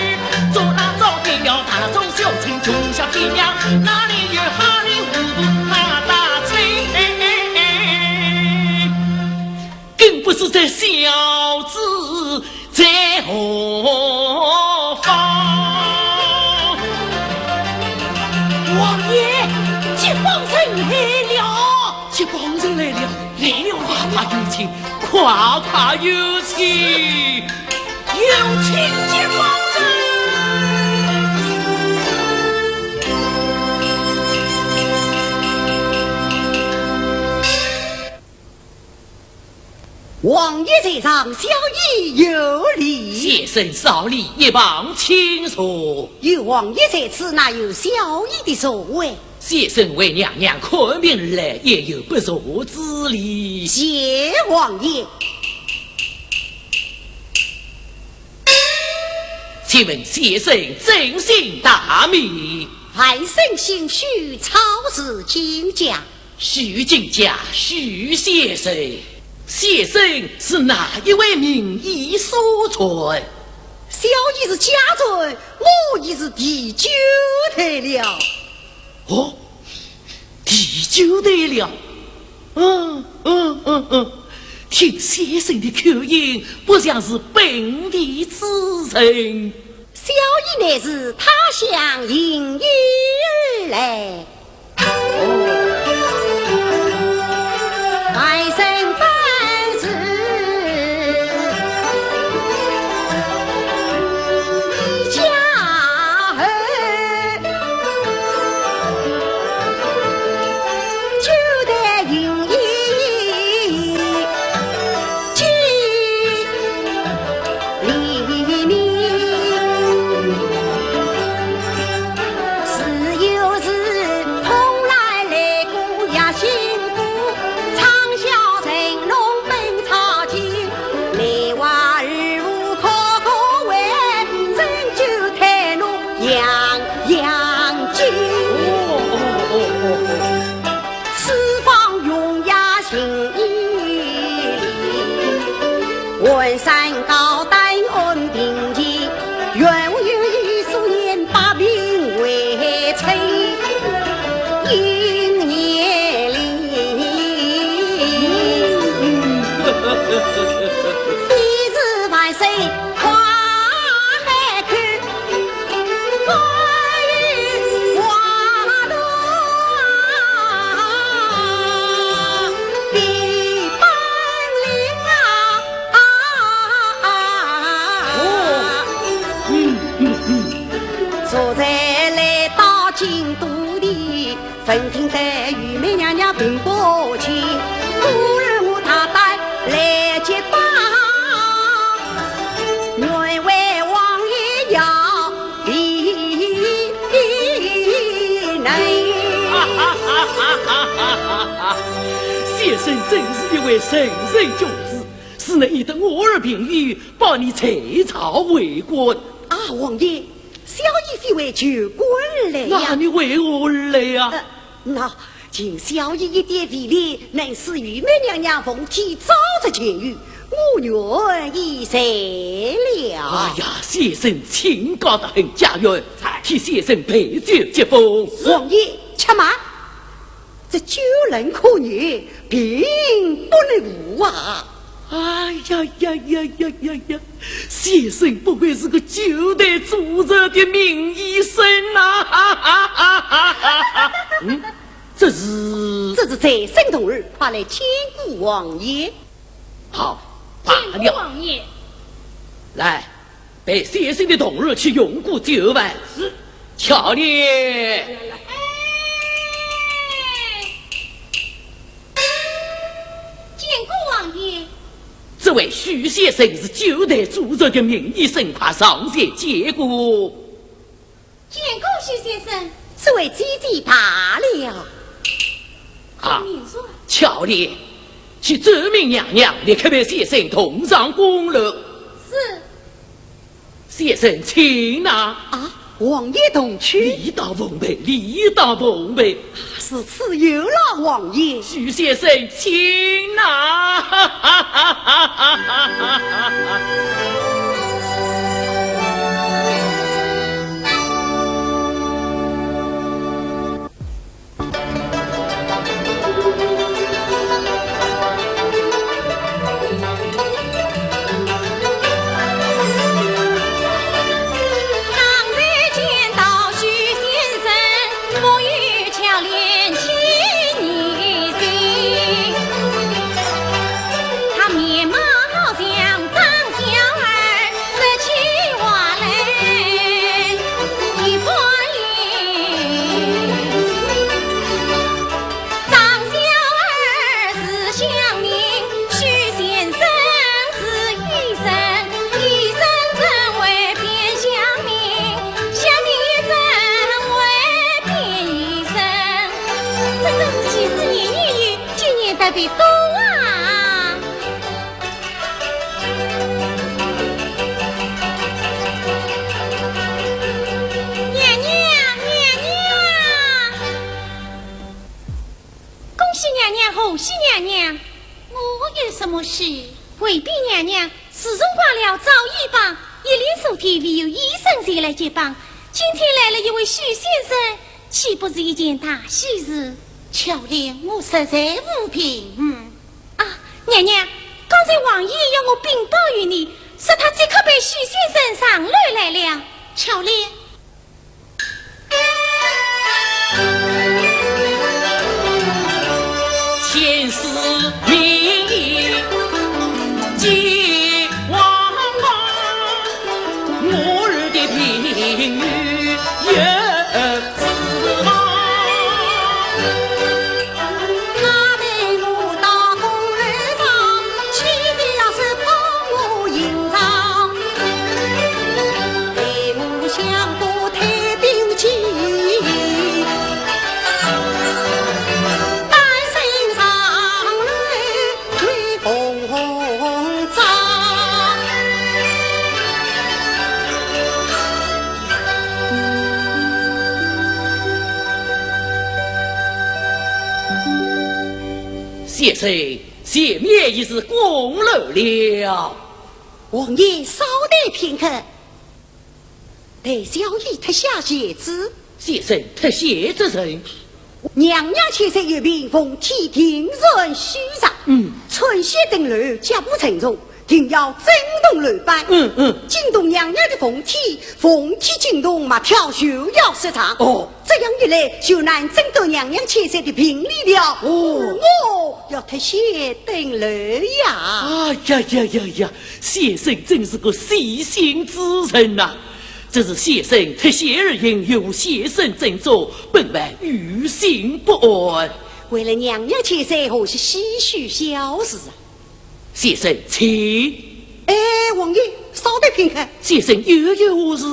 做那招的要大中小，穷小气量，哪里有哈里糊涂大大吹？更不是这小子在何方。王爷，接榜人来了。接榜人来了，来了，快快有请，快快有请。 有请接榜人。王爷在上，小医有礼。先生少礼，一旁请坐。有王爷在此，哪有小医的座位？ 先生为娘娘看病来，也有不坐之理。谢王爷。请问先生尊姓大名？晚生姓许，草字金甲。许金甲，许先生。先生是哪一位名医所传？小医是家传，我已是第九代了。 哦，第九代了。嗯，嗯，嗯，嗯，听先生的口音，不像是本地之人。小爷乃是他乡行医而来。外甥本是一家儿，就在行医 见黎明，自幼是蓬莱雷公也辛苦，常笑神农本草经，内外儿妇口口为，针灸推拿样样精。哦，哦，哦，哦，哦。 此方永压行医，文山高丹安病气，愿无有医所言，百病为吹。应年里，非是万岁 花海口，关羽华佗比本领啊！哦，嗯，嗯，嗯。昨日来到京都的 闻听得御妹娘娘病不轻，故而我大胆来接报，愿为王爷要避雷。先生真是一位仁人君子，是你医得我儿病愈，保你在朝为官。啊，王爷， 小爷非为求官而来呀。那你为何而来呀？呃，那，请小爷一点微礼，能使御妹娘娘凤体早日痊愈，我愿已遂了。哎呀，先生清高得很，家院，替先生备酒接风。王爷，且慢。 这酒能克难，病不能无啊。哎呀呀呀呀呀呀！先生不愧是个九代祖传的名医生呐！哈哈哈哈哈哈！嗯，这是？这是财神童儿，快来见过王爷。好，罢了。见过王爷。来， 陪先生的童儿去用过酒饭。是。巧莲。哎，见过王爷。这位许先生是九代祖传的名医生，快上前见过。 见过许先生。这位姐姐罢了。啊，巧莲，去奏明娘娘，立刻陪先生同上宫楼。是。先生请呐。啊，王爷同去？礼到奉陪，礼到奉陪。啊，如此有劳王爷。许先生请呐。这真是喜事年年有，今年特别多啊！ 娘娘，娘娘！恭喜娘娘，贺喜娘娘！我有什么事？回禀娘娘，自从挂了早医榜，一连数天未有医生前来接榜，今天来了一位许先生，岂不是一件大喜事？巧莲，我实在无凭。嗯。 啊，娘娘，刚才王爷要我禀报于你，说他即刻陪许先生上楼来了。巧莲。前世名叫王芳，我儿的名誉也 先生，前面已是宫楼了。王爷稍待片刻，待小医脱下鞋子。先生，脱鞋则甚？娘娘千岁有病，凤体定然虚弱。嗯。穿鞋登楼，脚步沉重，定要震动楼板。嗯，嗯。惊动娘娘的凤体，凤体惊动，马跳就要失常。哦。这样一来，就难震动娘娘千岁的病理了。哦。我要脱鞋登楼呀。哎呀呀呀呀，先生真是个细心之人呐。只是先生脱鞋而行，有先生斟酌，本王于心不安。为了娘娘千岁，何须细许小事啊？ 先生，请。哎，王爷，稍待片刻。先生，又有何事？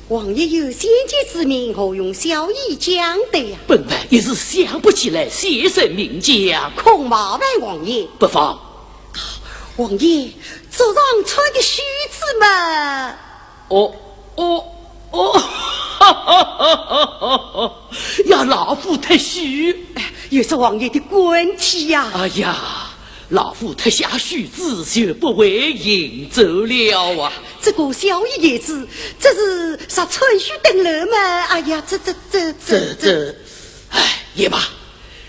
王爷有先见之明，何用小医讲的呀？本王一时想不起来，先生明讲。恐冒犯王爷。不妨。王爷，足上穿的靴子嘛。 哦，哦，哦，呀，老夫脱靴。哎，又是王爷的官体呀。哎呀，老夫脱下靴子就不会行走了啊。这个小医言之，这是啥穿靴登楼嘛？哎呀，这，这，这，这，这，这，哎，也罢，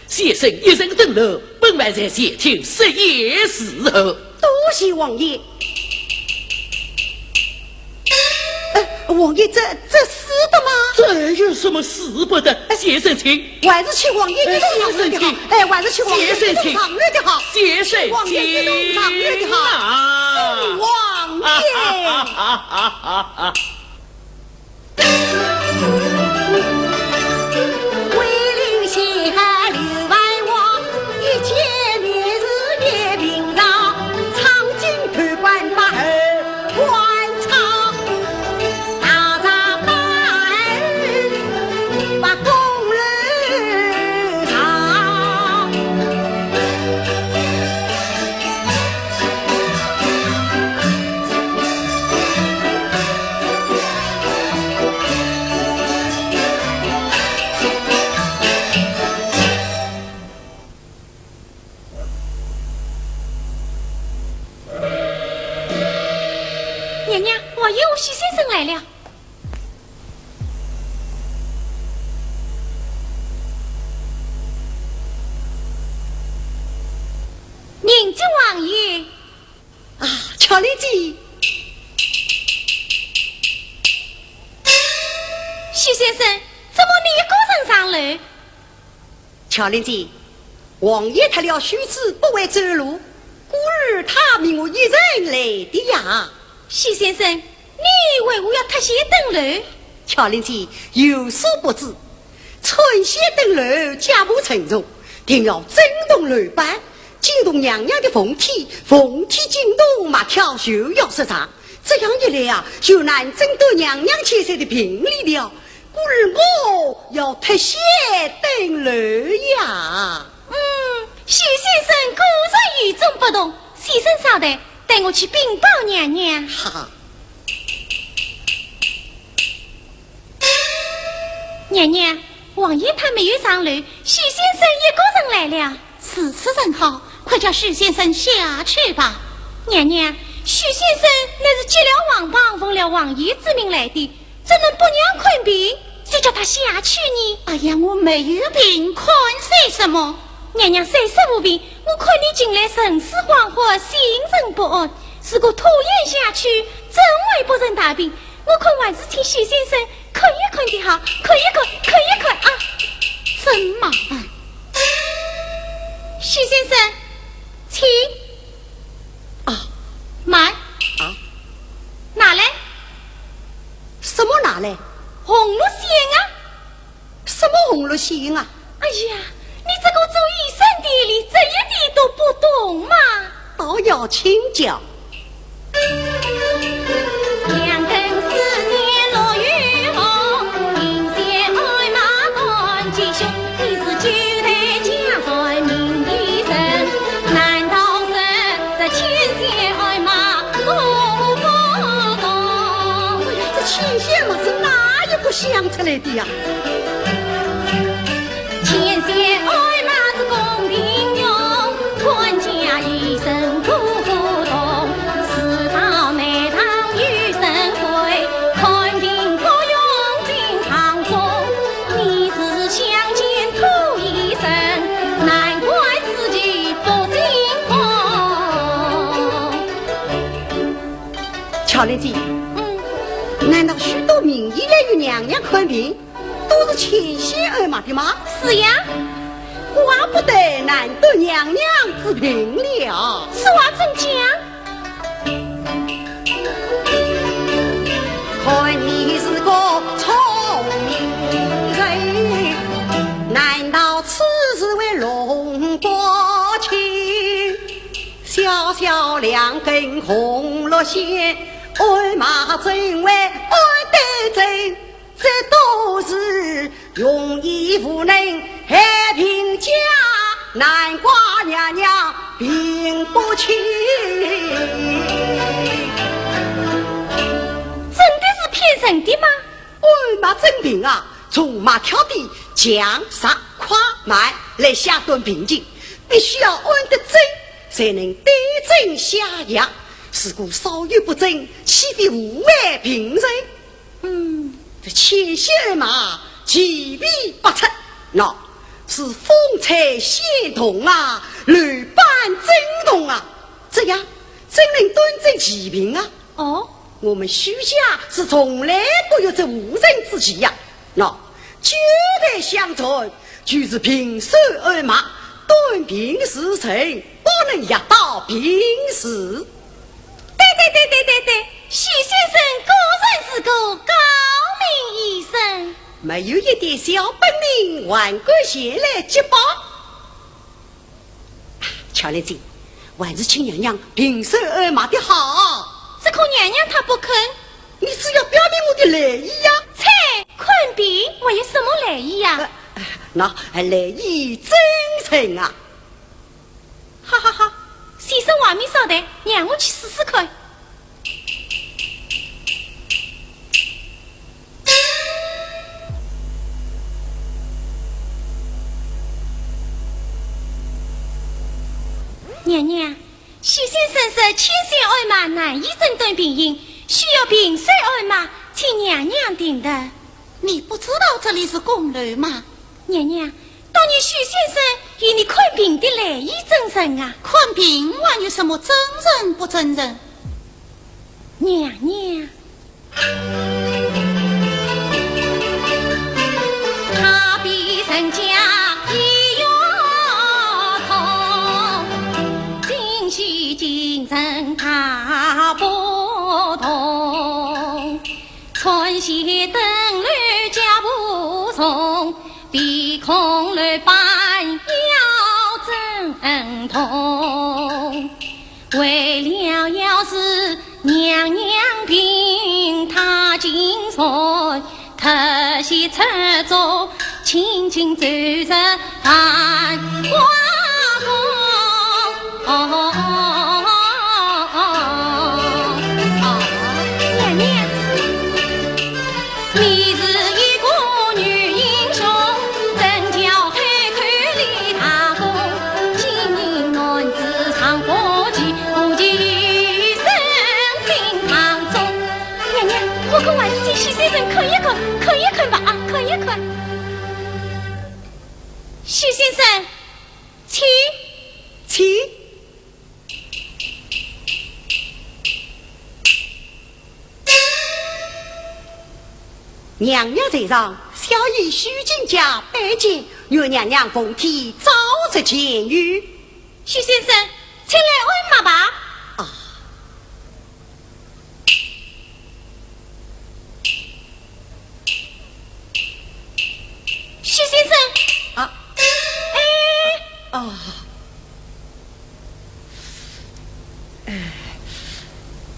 先生一人登楼，本王在前厅设宴伺候。多谢王爷。呃，王爷，这，这使得吗？这有什么使不得？先生请。还是请王爷一同上楼的好。哎，先生请。哎，还是请王爷一同上楼的好。先生请。王爷一同上楼的好。请王爷。娘娘，王爷和许先生来了。 迎接王爷。啊，巧莲姐。许先生，怎么你一个人上楼？巧莲姐，王爷脱了靴子不会走路，故而他命我一人来的呀。许先生， 你为何要脱鞋登楼？巧莲姐有所不知，穿鞋登楼脚步沉重，定要震动楼板，惊动娘娘的凤体，凤体惊动，马跳就要失常。这样一来啊，就难诊断娘娘千岁的病理了。故而我要脱鞋登楼呀。嗯，许先生果然与众不同。先生稍待，待我去禀报娘娘。好。 娘娘，王爷他没有上楼，许先生一个人来了。如此甚好，快叫许先生下去吧。娘娘，许先生乃是接了皇榜，奉了王爷之命来的，怎能不让看病，就叫他下去呢？哎呀，我没有病，看些什么？娘娘虽说无病，我看你近来神思恍惚，心神不安，如果拖延下去，怎会不成大病？我看还是请许先生看一看的好，看一看，看一看啊。真麻烦。许先生，请。啊。慢。啊。拿来。什么拿来？红绿线啊。什么红绿线啊？哎呀，你这个做医生的，连这一点都不懂吗？倒要请教。两根丝线络又红，银线鞍马断其胸。你是九代家传名医生，难道是这牵线鞍马我不懂？哎呀，这牵线嘛是哪一个想出来的呀？牵线鞍马是宫廷用，官家医生都不懂。四道内堂有神规，看病不用进堂中。你是乡间土医生，难怪自己不精通。巧莲姐，嗯。难道许多名医来与娘娘看病，都是牵线鞍马的吗？是呀。怪不得难得娘娘治病了。此话怎讲？看你是个聪明人，难道此事为龙国清？小小两根红绿线，鞍马怎会鞍得正？这都是用意无能害病家，难怪娘娘病不轻。真的是骗人的吗？ 鞍马正平啊，从马跳的强弱快慢来下断病情，必须要鞍得正，才能对症下药。如果稍有不正，岂非误害病人？嗯，这牵线马，其必不出。喏，是风吹线动啊，柳板震动啊，这样怎能断症祛病啊？哦。 我们许家是从来不用这误人之计呀。喏，九代相传，就是平手鞍马，断病治症，不能药到病除。对对对对对对，许先生果然是个高明医生。没有一点小本领，还敢前来揭榜？ 巧莲姐，还是请娘娘平手鞍马的好。只可娘娘她不肯。你只要表明我的来意呀。切，看病还有什么来意呀？呃，那来意真诚啊。好好好，先生话没少谈，让我去试试看。 娘娘，许先生说牵线鞍马难以诊断病因，需要平手鞍马，请娘娘定夺。你不知道这里是宫楼吗？娘娘，当年许先生与你看病的来意真诚啊。看病还有什么真诚不真诚？娘娘。 他比人家医药通，精细精神大不同。穿鞋登楼脚步重，比孔楼板要震动。 为了要治娘娘病，他竟然脱鞋出走，轻轻走入寒瓜宫。哦，哦，哦，哦，哦，娘娘。 你是一个女英雄，真叫海口李大公。今日男子唱歌技，武艺一身进堂中。娘娘，我看还是请许先生看一看，看一看吧，啊，看一看。许先生，请。请。娘娘在上，小医许金甲拜见，愿娘娘凤体早日痊愈。许先生，请来按脉吧。啊。许先生。啊。哎。啊。哎，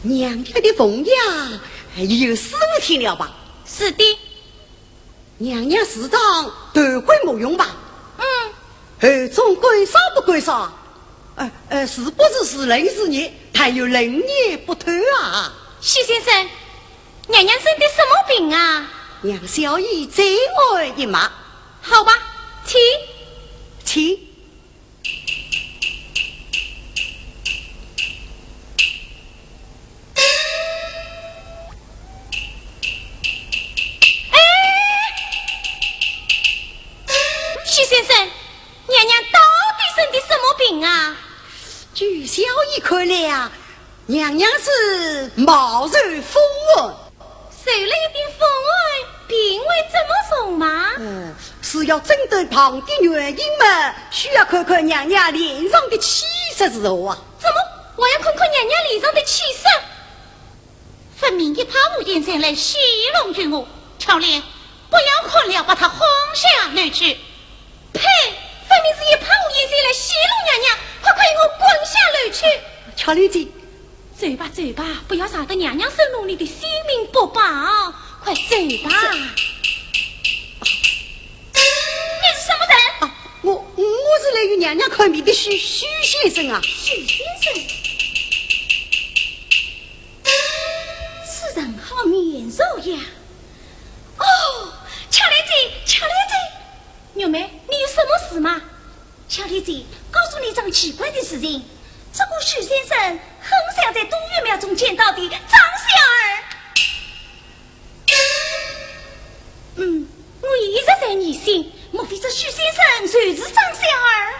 娘娘的凤恙，有司徒听了吧？是的。 娘娘时常头昏目眩吧？嗯。喉中干烧不干烧？呃，呃，是不是时冷时热，但又冷热不退啊？许先生，娘娘生的什么病啊？让小医再按一脉。好吧，请。请。 哎，许先生，娘娘到底生的什么病啊？据小医看来啊，娘娘是冒受风寒。 受了一点风寒，病会这么重吗？嗯，是要诊断病的原因嘛，需要看看娘娘脸上的气色如何啊。怎么，我要看看娘娘脸上的气色？分明一派胡言乱语来戏弄于我。巧莲，不要看了，把她轰下楼去。呸！分明是一派胡言乱语来戏弄娘娘，快快与我滚下楼去！巧莲姐， 走吧，走吧，不要惹得娘娘受弄，你的性命不保，快走吧。你是什么人？啊，我，我是来与娘娘看病的许，许先生啊。许先生？此人好面熟呀。哦，巧莲姐，巧莲姐。 玉梅，你有什么事吗？巧莲姐，告诉你一桩奇怪的事情，这个许先生很像在东岳庙中见到的张小二。嗯，我一直在疑心，莫非这许先生就是张小二？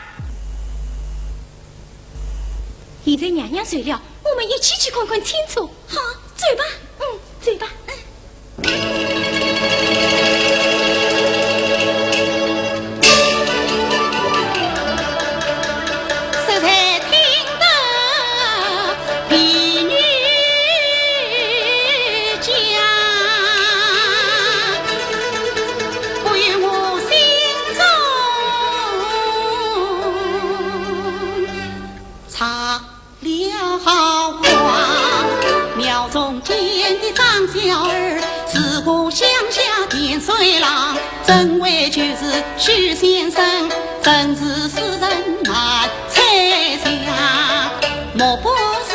现在娘娘走了，我们一起去看看清楚。好，走吧。嗯，走吧。嗯。 了花。庙中见的张小二，是个乡下田水郎，真伪就是许先生，真是世人难猜想。莫不是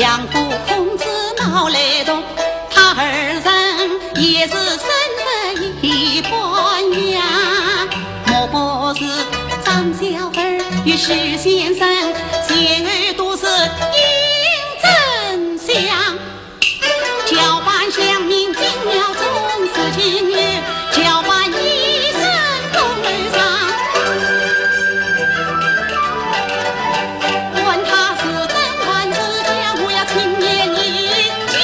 杨府公子闹雷动，他二人也是生得一般样。莫不是张小二与许先生，前后都是 真相。交伴香茗进庙中，是今日交伴一生共楼上。管他是真还是假，我要亲眼一见，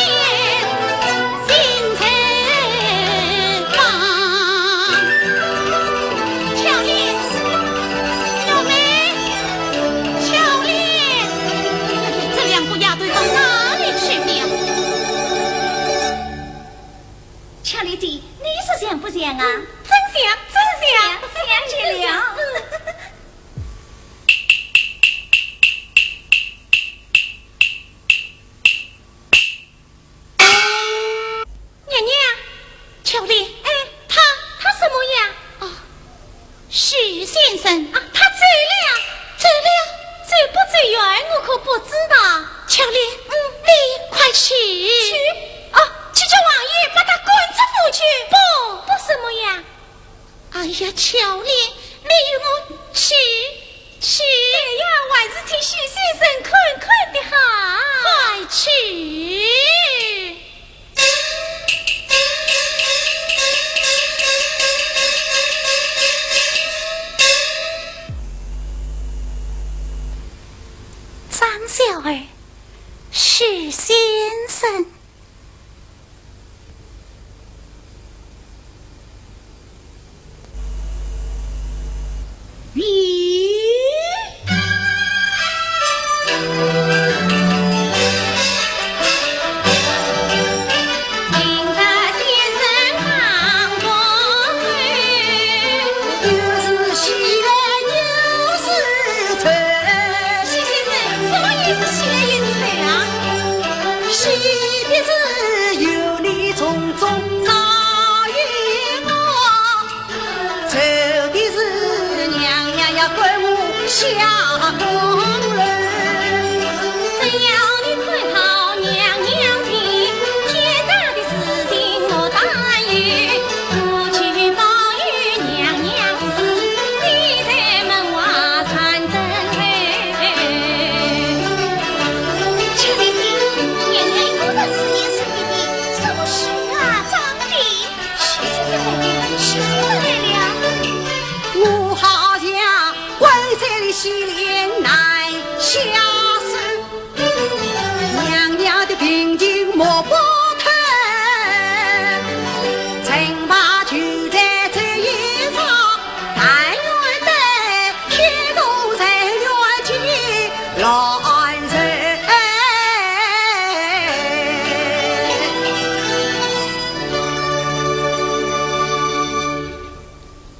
心才放。巧莲，玉梅。 巧莲，这两个丫头到哪里去了？巧莲姐，你说像不像啊？真像，真像，像极了。娘娘，巧莲。哎，他，他什么呀？啊，许先生。啊，他走了呀？走了，走不走远我可不知道。巧莲，嗯，你快去。去？啊，去叫王爷把他赶出府去。不。不什么呀？ 哎呀，巧莲，你与我去，去。哎呀，还是请许先生看看的好。快去。张小二，许先生。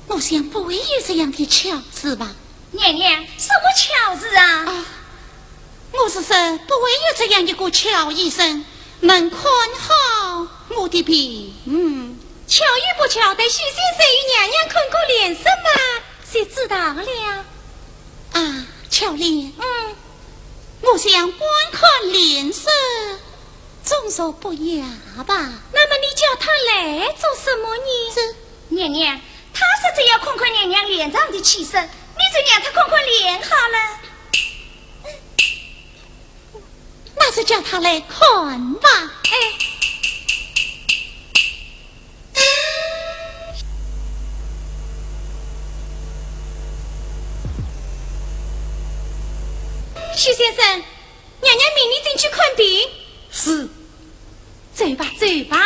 我想不会有这样的巧事吧？娘娘，什么巧事啊？啊，我是说，不会有这样一个巧医生能看好我的病。巧与不巧，待许先生与娘娘看过脸色嘛，就知道了。啊，巧莲，嗯，我想观看脸色，总说不雅吧？那么你叫他来做什么呢？这，娘娘，他说只要看看娘娘脸上的气色，你就让他看看脸好了。那就叫他来看吧。哎，许先生，娘娘命你进去看病。是。走吧，走吧。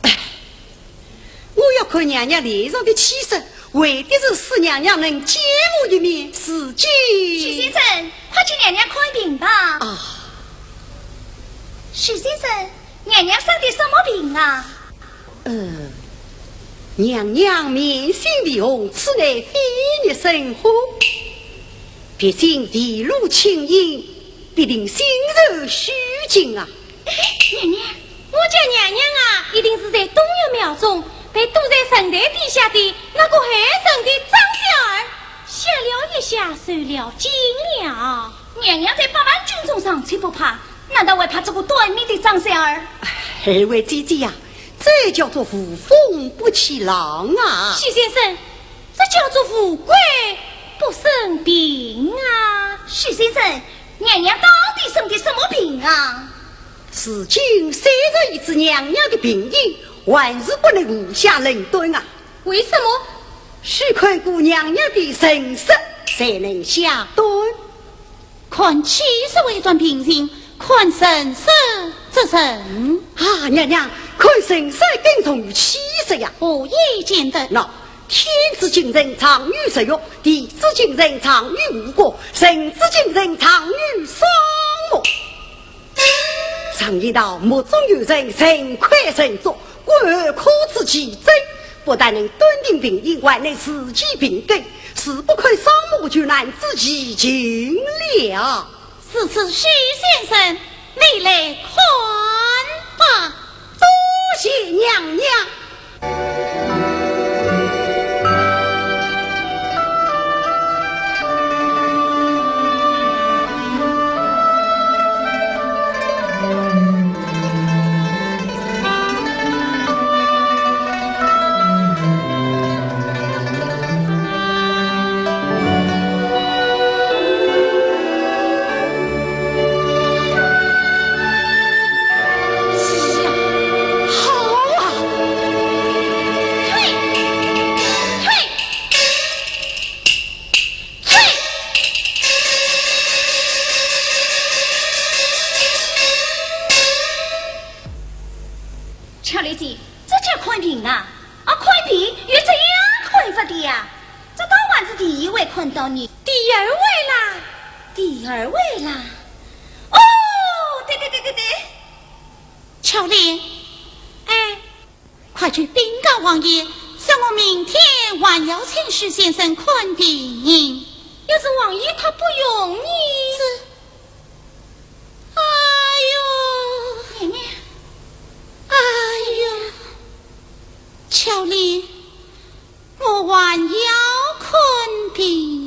哎，我要看娘娘脸上的气色，为的是使娘娘能见我一面。如今，许先生，快给娘娘看病吧。啊。许先生，娘娘生的什么病啊？呃，娘娘面性微红，此乃肺热生火，毕竟微露青阴，必定心热虚惊啊。哎，娘娘，我家娘娘啊，一定是在东岳庙中被躲在神台底下的那个害人的张小二吓了一吓，受了惊了。娘娘在百万军中尚且不怕，难道会怕这个短命的张小二？哎，二位姐姐呀，这叫做无风不起浪啊。许先生，这叫做无鬼不生病啊。许先生，娘娘到底生的什么病啊？如今虽然已知娘娘的病因，还是不能妄下论断啊。为什么？须看过娘娘的神色，才能下断。看气色未断病因，看神色则甚。啊，娘娘，看神色更重于气色呀。何以见得？喏，天之精神藏于日月，地之精神藏于五谷，人之精神藏于双目。常言道，目中有神，神快神足， 观可知其真，不但能断定病因，还能治其病根，若不看双目就难知其情了。如此，许先生，你来看吧。多谢娘娘。是呀，好啊！退！退！退！ 巧莲姐，这叫看病啊？啊，看病有这样看法的呀？这倒还是第一回看到呢。第二回啦？第二回啦？哦，对对对对对。巧莲，哎，快去禀告王爷，说我明天还要请许先生看病。要是王爷他不用呢？这，哎呦，娘娘。哎呦，巧莲，我还要看病。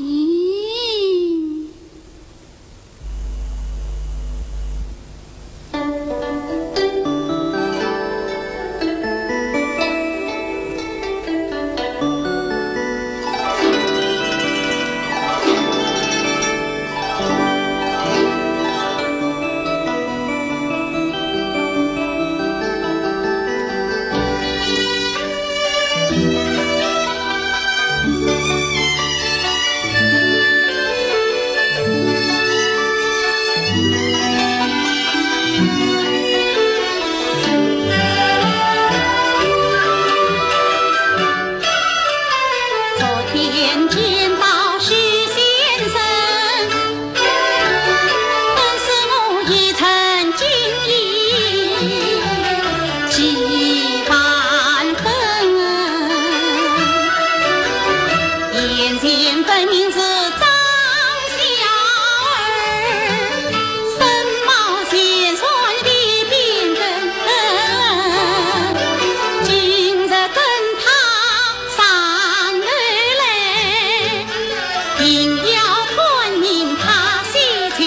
前分明是张小二，身冒前船的兵根，今日跟他上楼来，定要看明他细情。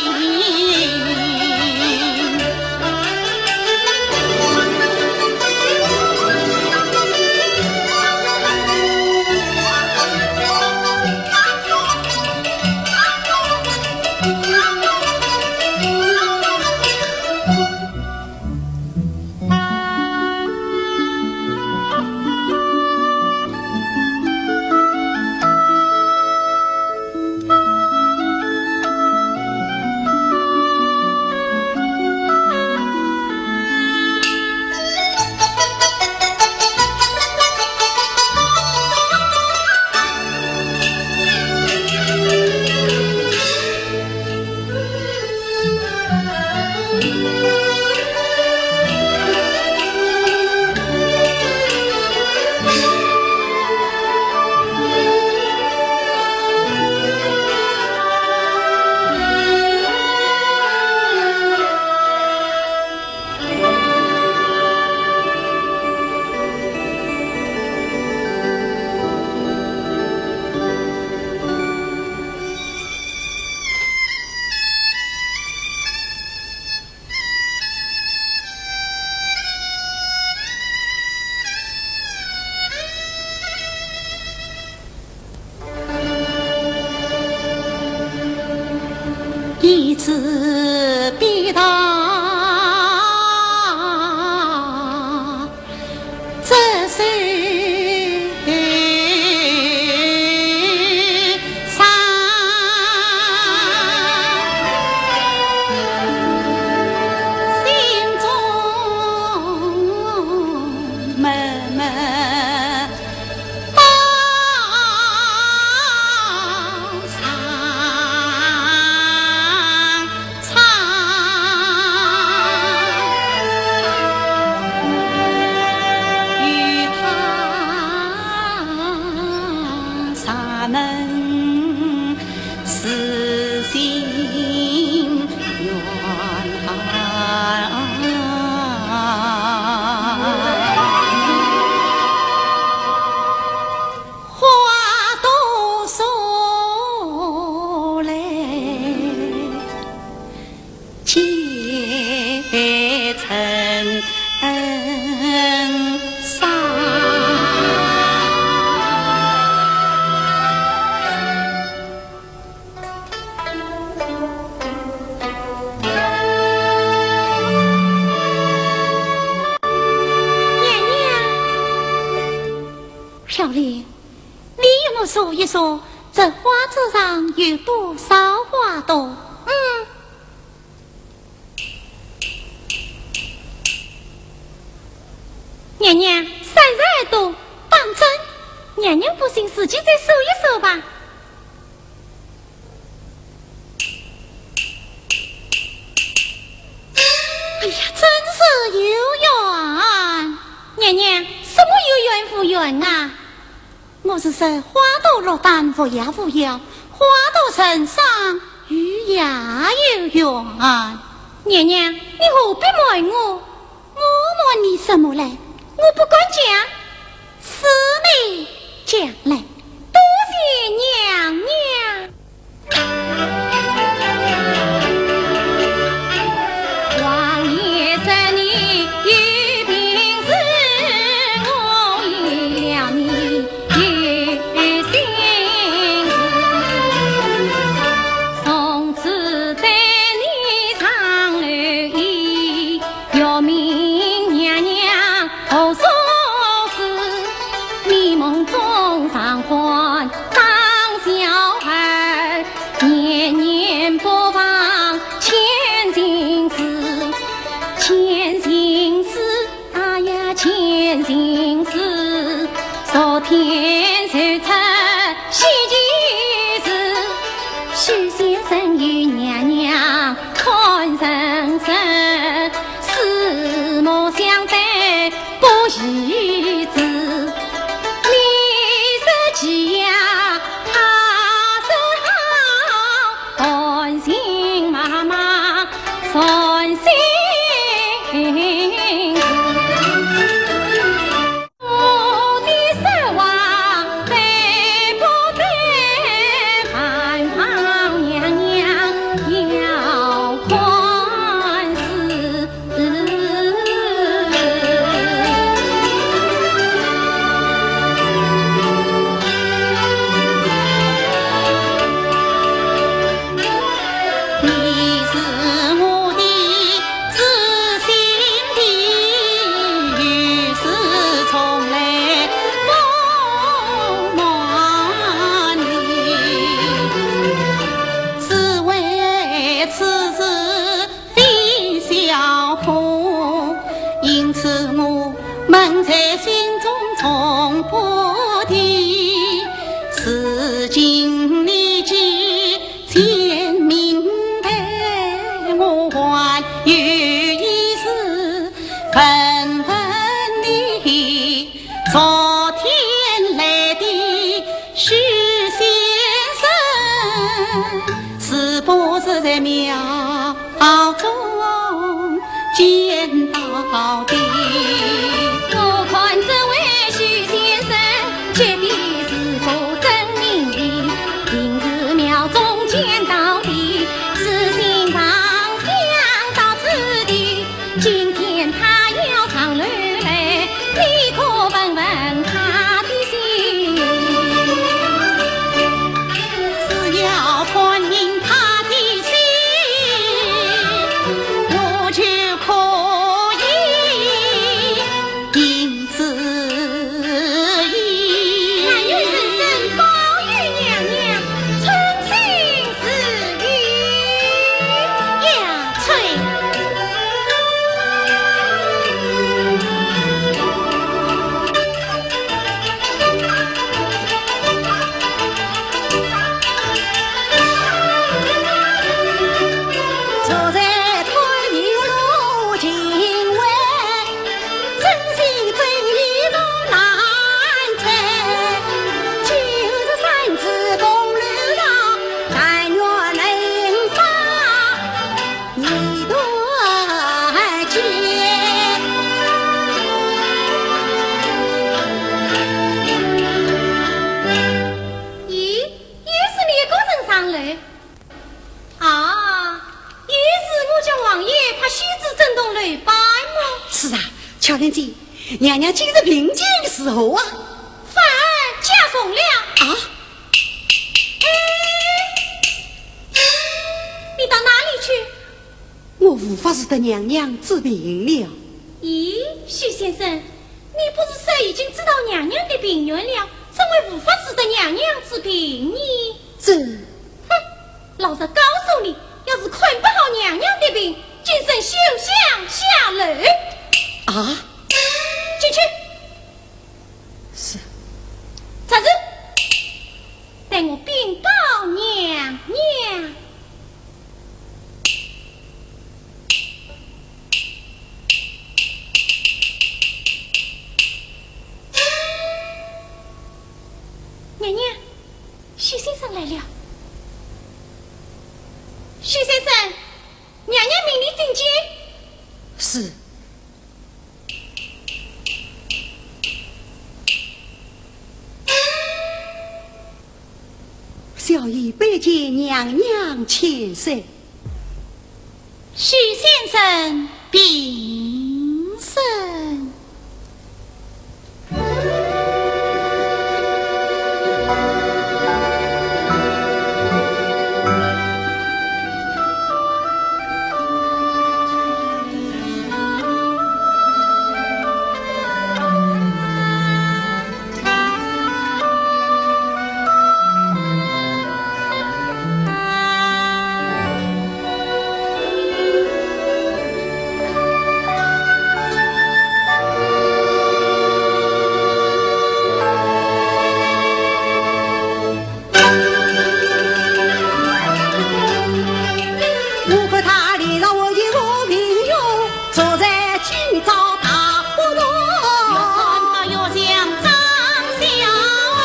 弟子必到，这是伤心中闷闷 花朵送来几层纱。娘娘，小莲，你与我说一说，这花桌上有多少花朵？嗯。 娘娘，三十二朵，当真？娘娘不信，自己再数一数吧。哎呀，真是有缘！娘娘，什么有缘无缘啊？ 我是说花朵落单无呀无要，花朵成双与呀有缘。娘娘，你何必瞒我？我瞒你什么嘞？我不敢讲。是你讲嘞。多谢娘娘。不是在庙中见到的。我看这位许先生，绝对是个真名人，定是庙中见到的，此心妄想到此地。 今天他要上楼来，你可问问他的心。只要看明他的心，我就可以定主意。但愿先生保佑娘娘，称心如意呀，称。 咦，又是你一个人上楼？啊，又是我家王爷派宣子整顿楼板么？是啊，巧莲姐，娘娘今日病情如何啊？反而加重了。啊？哎，你到哪里去？ 我无法使得娘娘治病了。咦，许先生，你不是说已经知道娘娘的病源了，怎会无法使得娘娘治病呢？这……哼，老实告诉你，要是看不好娘娘的病，今生休想下楼。啊？进去。 是。站住！待我禀告娘娘。娘娘，许先生来了。许先生，娘娘命你进见。是。 小医拜见娘娘千岁。许先生平身。 我看他脸上我一个病容，坐在今朝大不同。要看他要像张小二，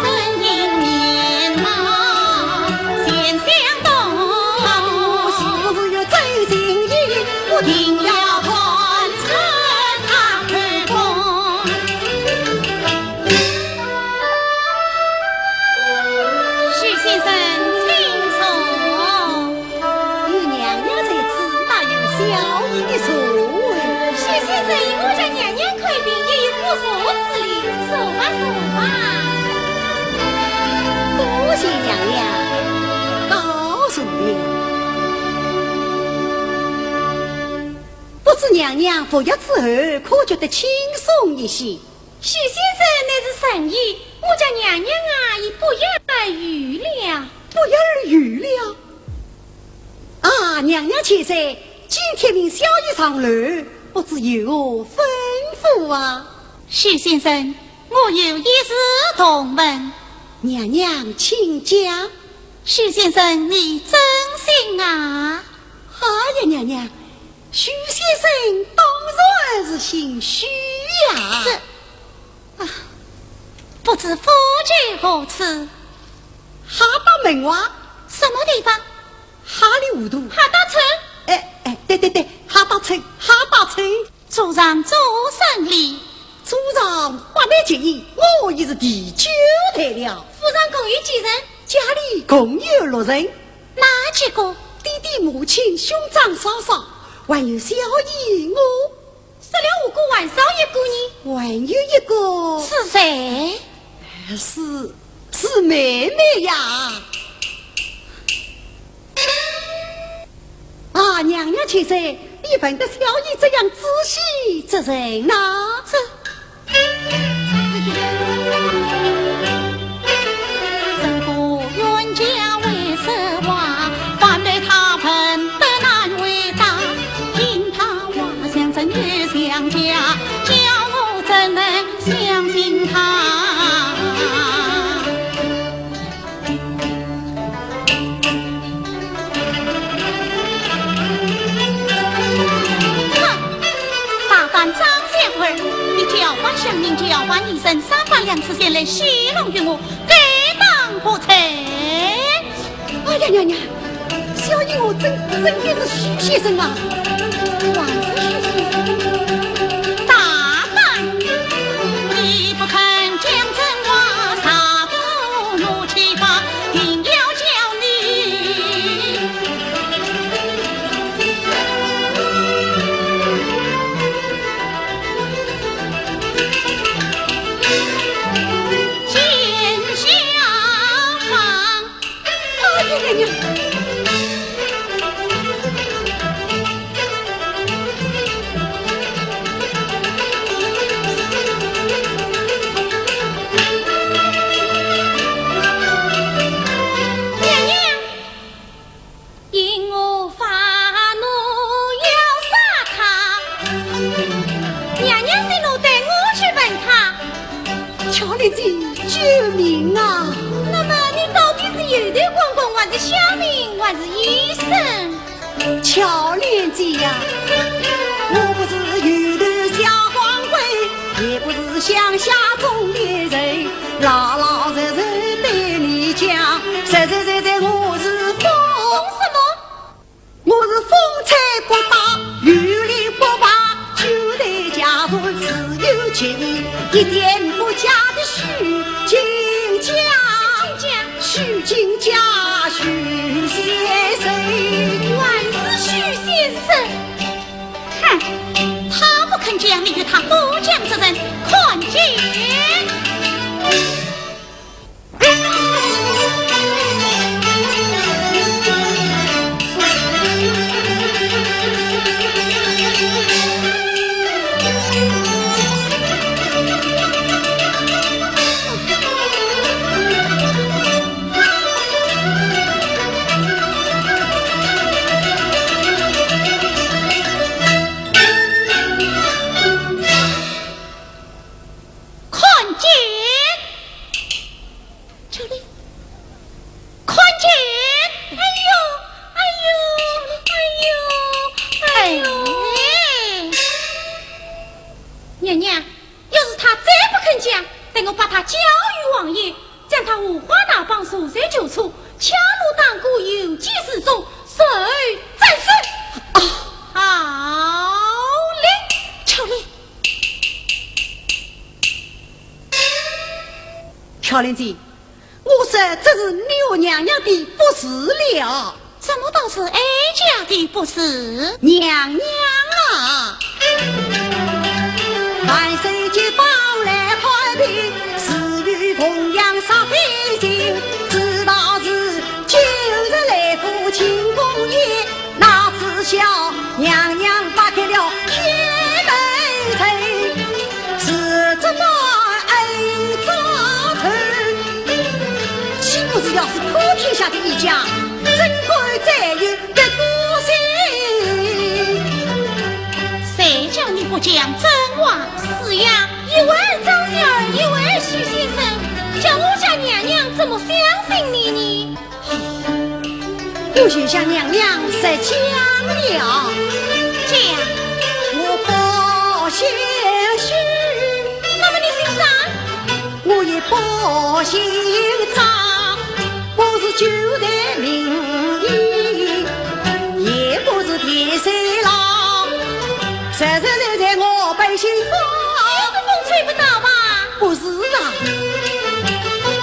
声音面貌全相同。他是不是有真心意？我定要看穿他口供。 许先生，请坐。有娘娘在此，哪有小医的座位？许先生与我家娘娘看病，也有不坐之理，坐吧，坐吧。多谢娘娘告诉了。不知娘娘服药之后，可觉得轻松一些？ 许先生乃是神医，我家娘娘啊，已不药而愈了。不药而愈了？啊，娘娘千岁，今天命小医上楼，不知有何吩咐啊？许先生，我有一事同问。娘娘请讲。许先生，你真信啊？哎呀，娘娘， 许先生当然是姓许呀。是。啊，不知夫君何处？哈达门外。是什么地方？哈里糊涂。哈达村？哎，哎，对，对，对，哈达村，哈达村。祖上做生理。祖上百年结义，我已是第九代了。府上共有几人？家里共有六人。哪几个？爹爹、母亲、兄长、嫂嫂，还有小姨我。 失了五个，还少一个呢？还有一个。是谁？是，是妹妹呀。啊，娘娘千岁，你问得小姨怎样仔细之人呐？这，哼，大胆张小二，你叫唤乡邻，叫唤医生，三番两次前来戏弄于我，该当何罪？ 哎呀呀呀，小姨我真，真的是许先生啊。还是许先生？大胆！你不肯讲真话，啥个怒气吧，定要叫你 见笑啊！哎呀呀呀！娘娘， 因我发怒要杀他。娘娘息怒，待我去问他。巧莲姐，救命啊！那么你到底是油头光棍，还是乡民，还是医生？巧莲姐呀，我不是油头小光棍，也不是乡下中年人，老老实实对你讲，实实在在我是疯。疯什么？我是风吹不倒，雨淋不败，九代家传自有结义，一点不假的许金家。许金家？许金家，许先生。还是许先生？ 哼，他不肯讲，你与他多讲之人，看剑。看剑！这里，看剑！哎呦，哎呦，哎呦，哎！娘娘，要是他再不肯讲，待我把他交与王爷， 将他五花大绑，束在九处，敲锣打鼓，游街示众，随后斩首。啊！好嘞，巧莲。巧莲姐，我说这是你和娘娘的不是了。 怎么倒是哀家的不是？娘娘啊！万岁接宝来看病，赐予凤阳杀飞行，知道是九日来赴庆功宴，哪知晓娘娘发开了天门阵，是怎么恩造成？岂不是要是普天下的一家，怎敢再有 这个心。谁叫你不讲真话？是呀，一会儿张小二，一会儿许先生，叫我家娘娘怎么相信你呢？我就向娘娘实讲了。讲。我不姓许。那么你姓张？我也不姓张，我是旧的名医，也不是天色老，时时在在我背心风。也是风吹不倒吧？不是啊，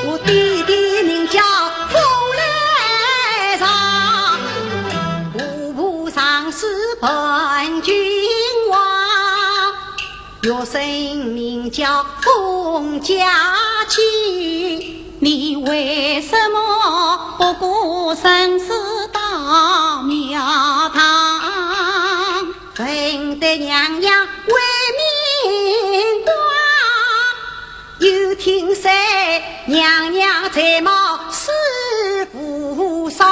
我爹爹名叫风来长，我父上是伴君王。 学生名叫风家清，你为什么不顾生死到庙堂？闻得娘娘威名广，又听说娘娘才貌似无双。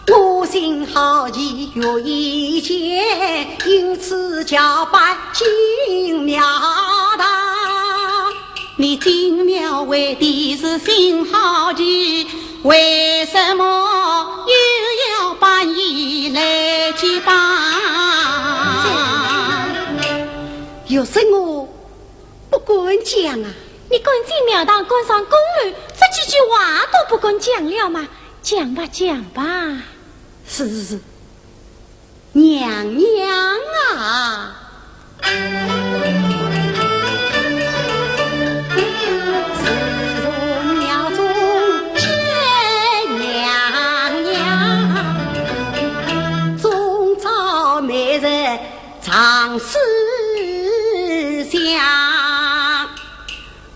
我心好奇欲一见，因此假扮进庙堂。你进庙为的是心好奇，为什么又要扮衣来祭拜？学生我不敢讲啊。你敢进庙堂，敢上宫楼，这几句话都不敢讲了吗？讲吧，讲吧。 是，是，是，娘娘啊。自从庙中见娘娘，终朝每日常思想。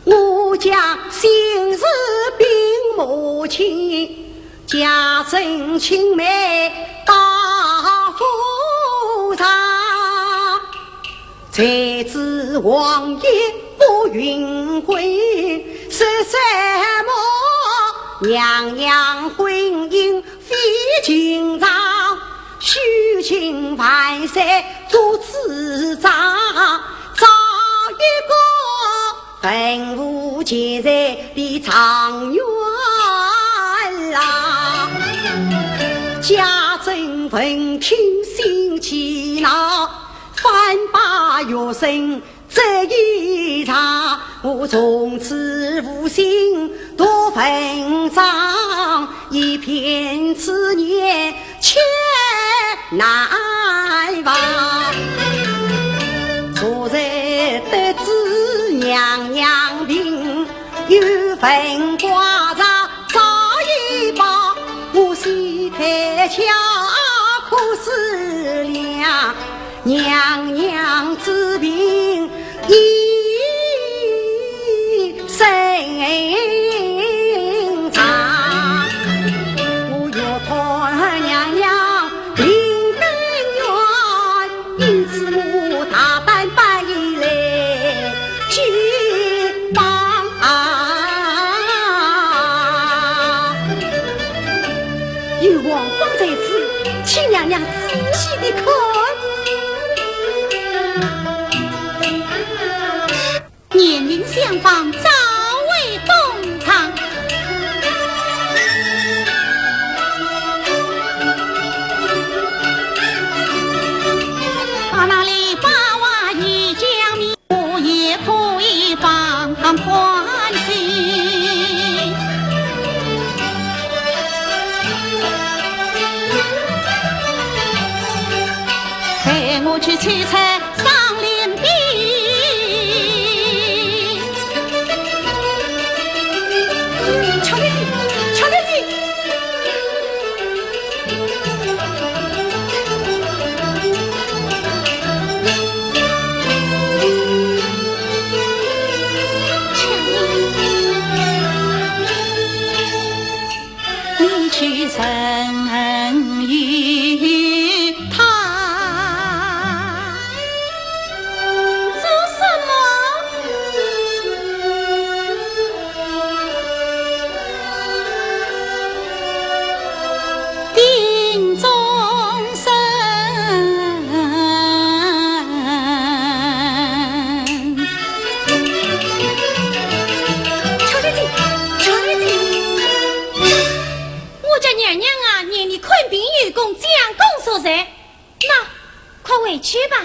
我家心事禀母亲，家政青梅到府上。才知王爷不允婚，说什么娘娘婚姻 非亲丈，虚情万岁做主张，找一个文武全才的状元啊。家政闻听心气恼，反把学生 这一场，我从此无心读文章，一片痴念却难忘。昨日得知娘娘病，有文官茶早已报，我心太焦可思量。 娘娘之病已深长，我欲托娘娘临根源，因此我大胆扮衣来 去吧。有王官在此，请娘娘仔细地看。年龄相仿，早为东床。 你去问一他。做什么？ 定终身。巧莲姐，巧莲姐，我家娘娘啊，念你看病有功，将功赎罪。那，快回去吧。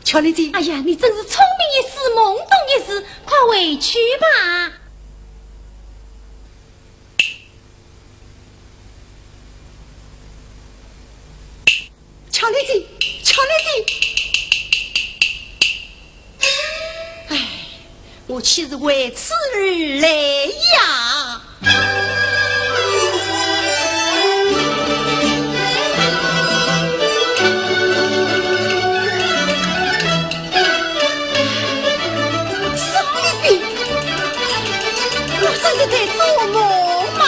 巧莲姐，哎呀，你真是聪明一世，懵懂一时，快回去吧。巧立进，巧立进。唉，我岂是为此而来呀？什么病？我真的在做梦吗？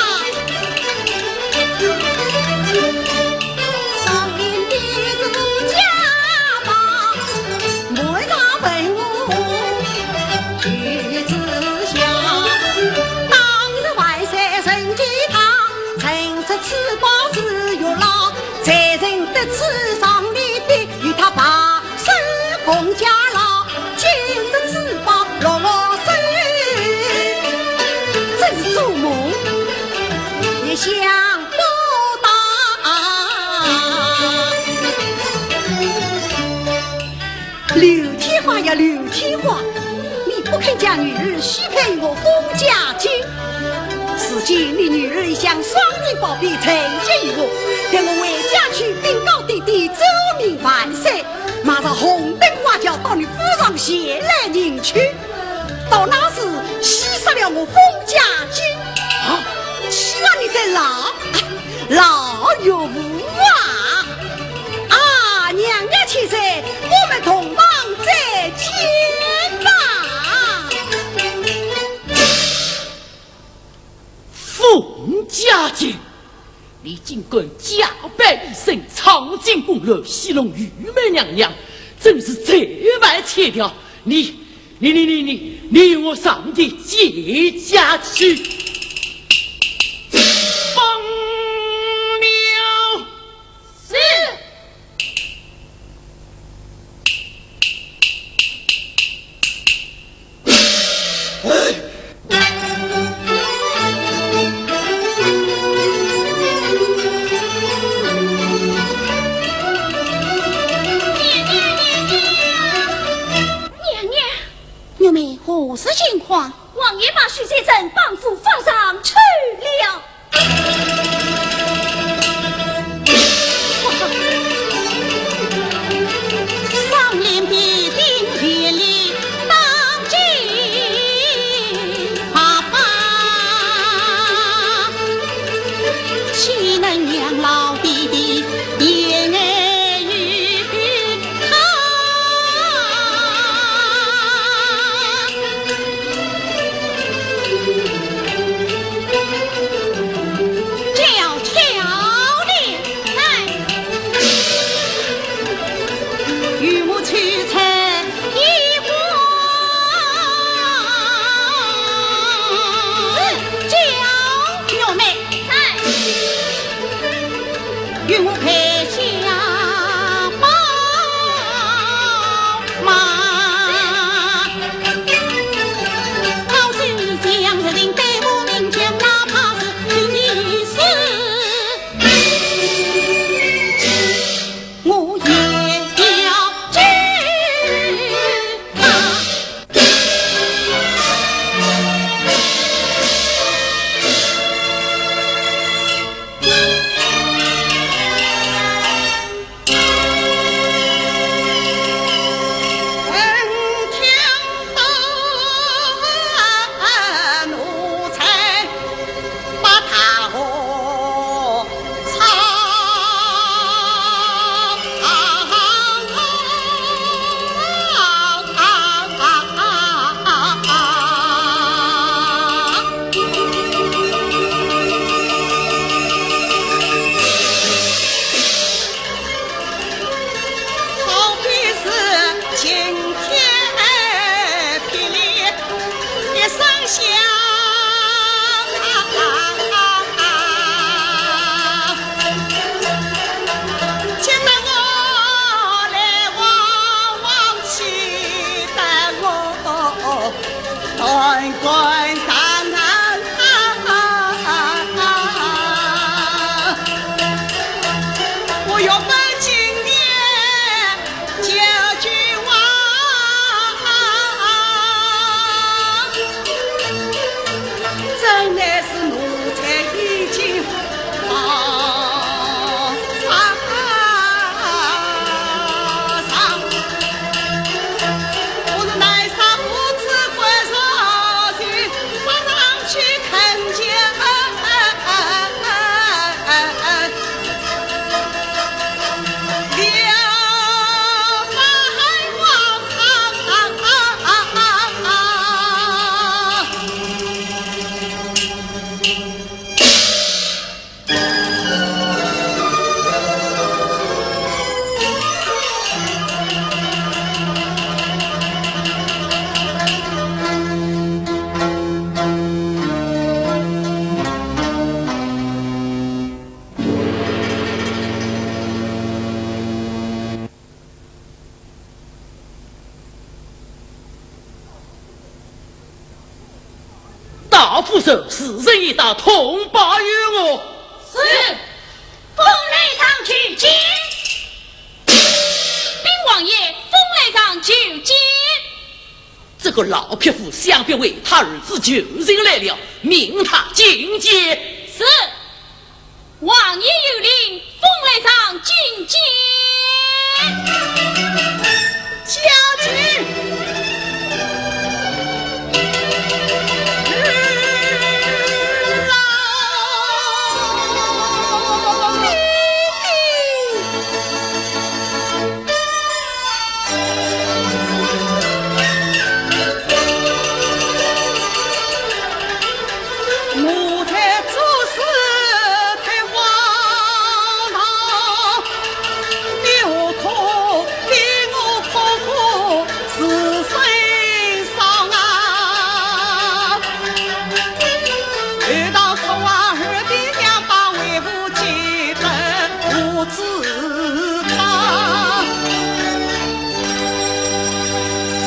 真是做梦，也想不到。刘天华呀，刘天华，你不肯将女儿许配于我封家金，如今你女儿已将双人宝贝成全于我，待我回家去禀告爹爹，奏明万岁，马上红灯花轿到你府上前来迎娶。 到那时，气杀了我封家金。啊，气啊，你再老，老岳父啊！啊，娘娘千岁，我们同房再见吧。封家金，你竟敢假扮医生，闯进宫楼，戏弄御妹娘娘，真是罪犯千条！你 你你你你你与我上殿见驾去！放了！是。娘娘，娘娘，娘娘。 玉妹，何事惊慌？王爷把许仙从绑赴法场去了。大夫人、侍人一道通报于我。是。封来上求见。禀王爷，封来上求见。这个老匹夫想必为他儿子求情来了，命他进见。是。 王爷有令，封来上觐见。家主。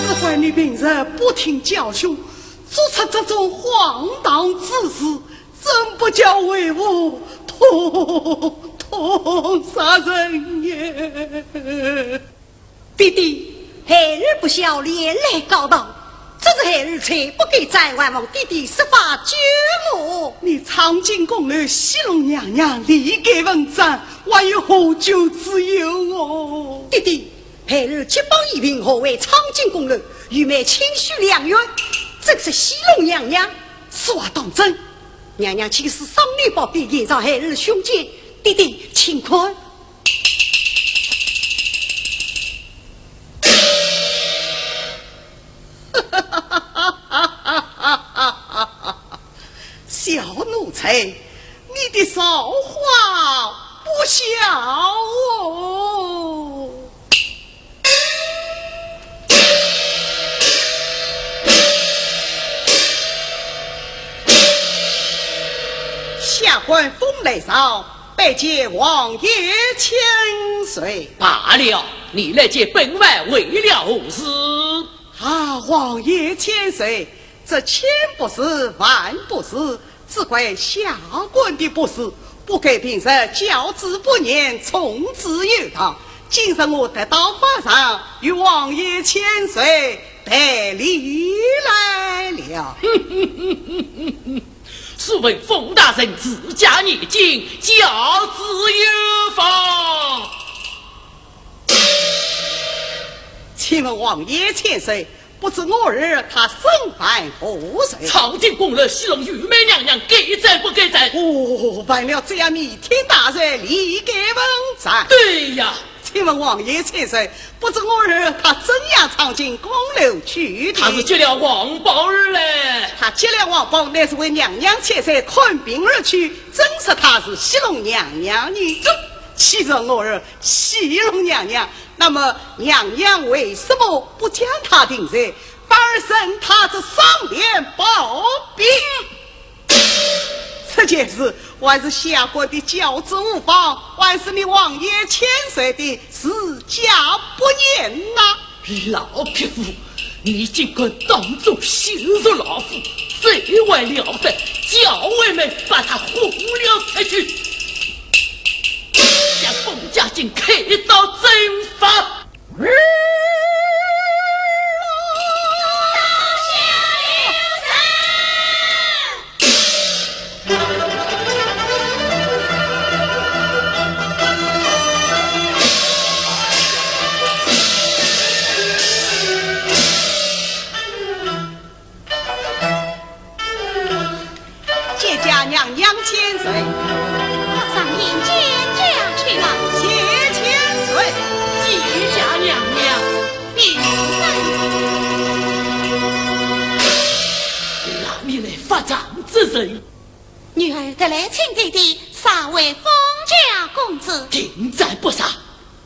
只怪你平日不听教训，做出这种荒唐之事，真不叫为父痛，痛杀人也。 爹爹，孩儿不孝，连累高堂，这是孩儿罪不该斩，还望爹爹设法救我。你闯进宫楼，戏弄娘娘，离间文章，还有何救之有哦？爹爹，孩儿洁白衣裙，何为闯进宫楼？愚昧，卿须量冤，这是戏弄娘娘。此话当真？娘娘亲赐双联宝笔，现在孩儿胸前，爹爹，请看。 小奴才，你的造化不小哦！下官封来朝，拜见王爷千岁。罢了，你来见本王为了何事？ 啊，王爷千岁，这千不是，万不是，只怪下官的不是，不该平日教子不严，纵子游荡。今日我得道法场，与王爷千岁赔礼来了。 素闻封大人治家严谨，教子有方。请问王爷千岁，不知我儿他身犯何罪？闯进宫楼戏弄御妹娘娘，该斩不该斩？哦，犯了这样弥天大罪，立该问斩。对呀。 请问王爷千岁，不知我儿他怎样闯进宫楼去的？他是接了皇宝而来。他接了皇宝，乃是为娘娘千岁看病而去，怎说他是戏弄娘娘呢？这，岂容我儿戏弄娘娘？那么娘娘为什么不将他定罪，反而赠他这双联宝笔？ 这件事还是下官的教子无方，还是你王爷千岁的治家不严呐。老匹夫，你竟敢当众羞辱老夫，罪还了得，叫我们把他轰了出去，将封家敬开刀正法。 见驾娘娘千岁。马上迎见驾去吧。谢千岁。见驾娘娘。平身。哪里来发丧之人？女儿特来请爹爹，赦回封家公子。定斩不赦。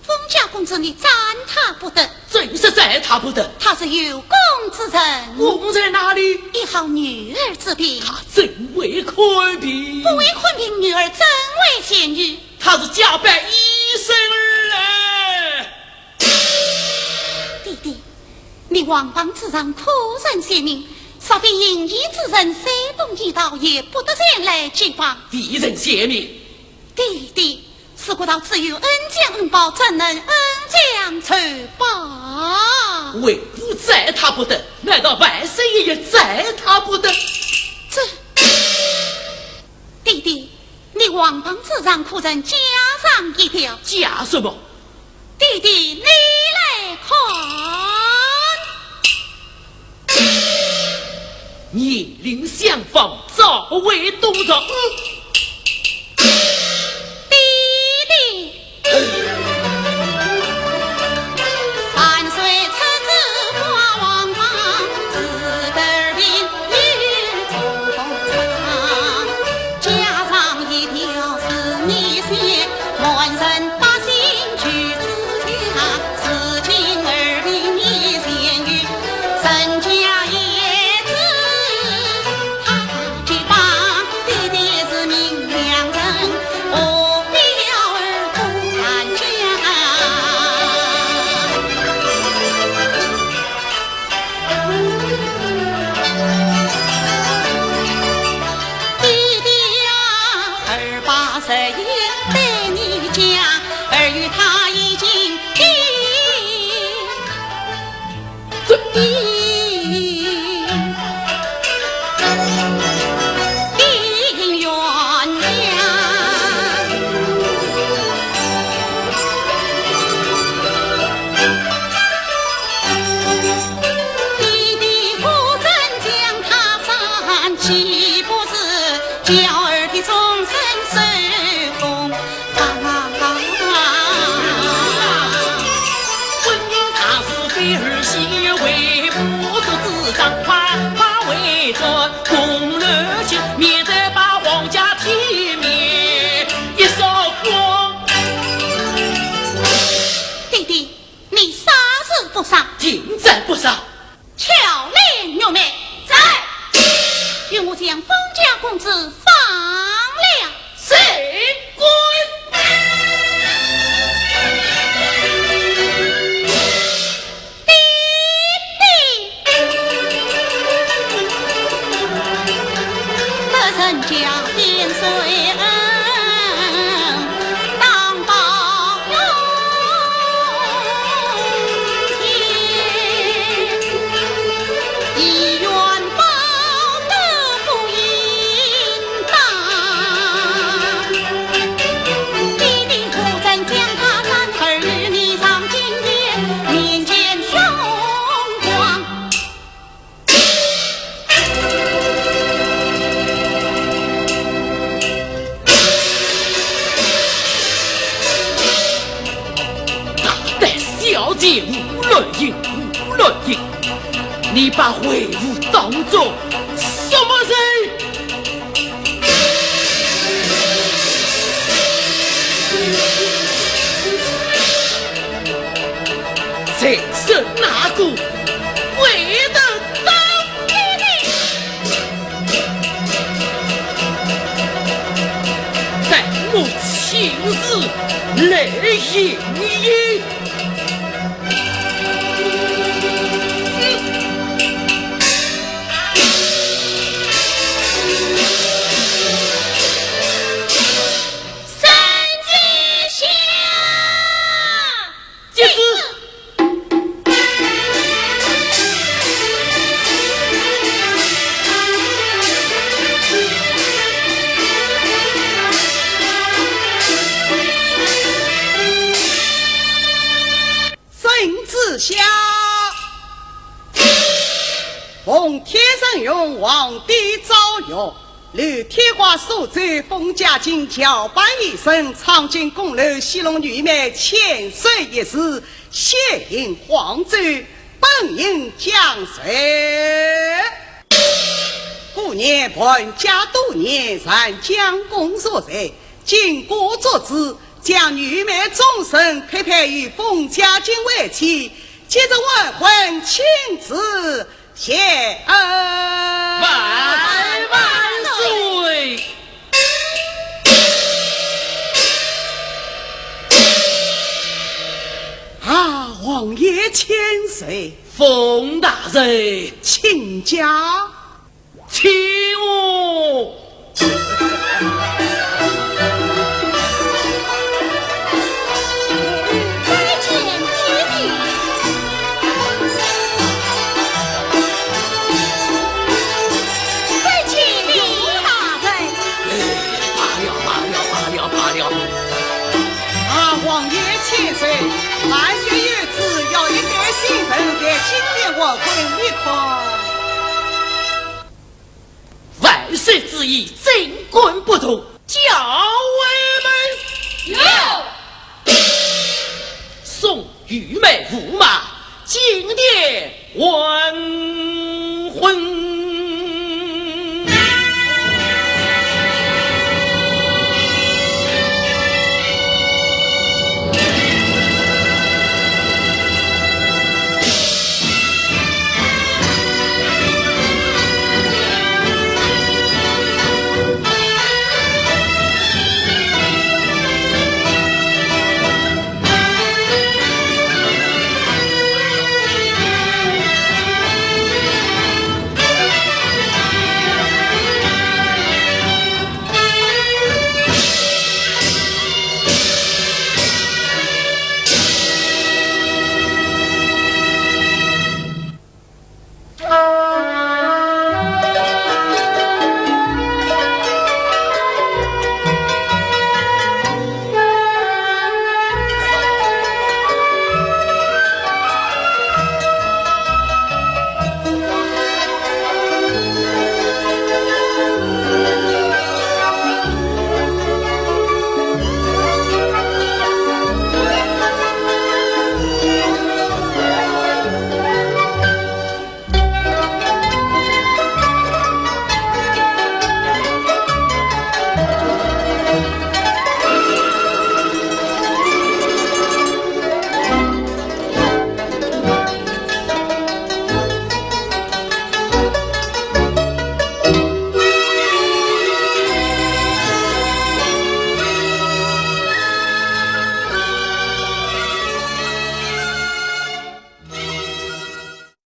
封家公子，你斩他不得。怎是斩他不得？他是有功之人。功在哪里？医好女儿之病。他怎会看病？不会看病，女儿怎会见你？他是假扮医生而来。爹爹，你皇榜之上可曾写明，赦大非行医之人，山东医道，也不得前来见望。未曾见面。爹爹，如果道只有恩将恩报，怎能恩将仇报？为父再他不得，难道万岁爷也再他不得？这，爹爹，你黄榜之上可曾加上一条？加什么？ 爹爹，你来看。年龄相仿，早为东床。爹爹。万岁出子挂皇榜，自得儿病 加上一条是你写，满城百姓求之家，如今儿病已痊愈，人家也知。他就把爹爹是名良人，何必要儿不安家？ 爹爹呀，儿把实言对你讲，儿与他已经定，定冤家。 爹爹果真将他斩，岂不是叫儿的终身受风霜？婚姻大事非儿戏，为父做主张，快快回转宫楼去，免得把皇家体面一扫光。爹爹， 你杀是不杀？定然不杀。巧莲、玉梅。在。与我将封家公子放了。是。滚！爹爹。 得人家点水恩，当报恩情，以冤报仇不应当。爹爹果真将他斩，儿与你上金殿，面见雄光。 大胆小姐，胡乱行，胡乱行！你把为父当作什么人？ 谁是那个为人当的？待我亲自来行医。 圣旨下，奉天圣谕，皇帝诏曰：刘天华所奏封家金，乔扮医生，闯进宫楼，戏弄愚妹，千岁一事，现行皇奏，本应将罪。故年汴京都年，斩将功赎罪， 经过作主，将愚妹终身批判于封家金为妻，即日完婚，亲自谢恩。万万岁！啊，王爷千岁！封大人。请讲。起舞。拜见爹爹。拜见爹爹大人。罢了，罢了，罢了，罢了。啊，王爷千岁，万岁有旨，要一对新人在金殿黄昏一块。 万岁旨意，怎敢不从？校尉们。有。送御妹驸马进殿黄昏。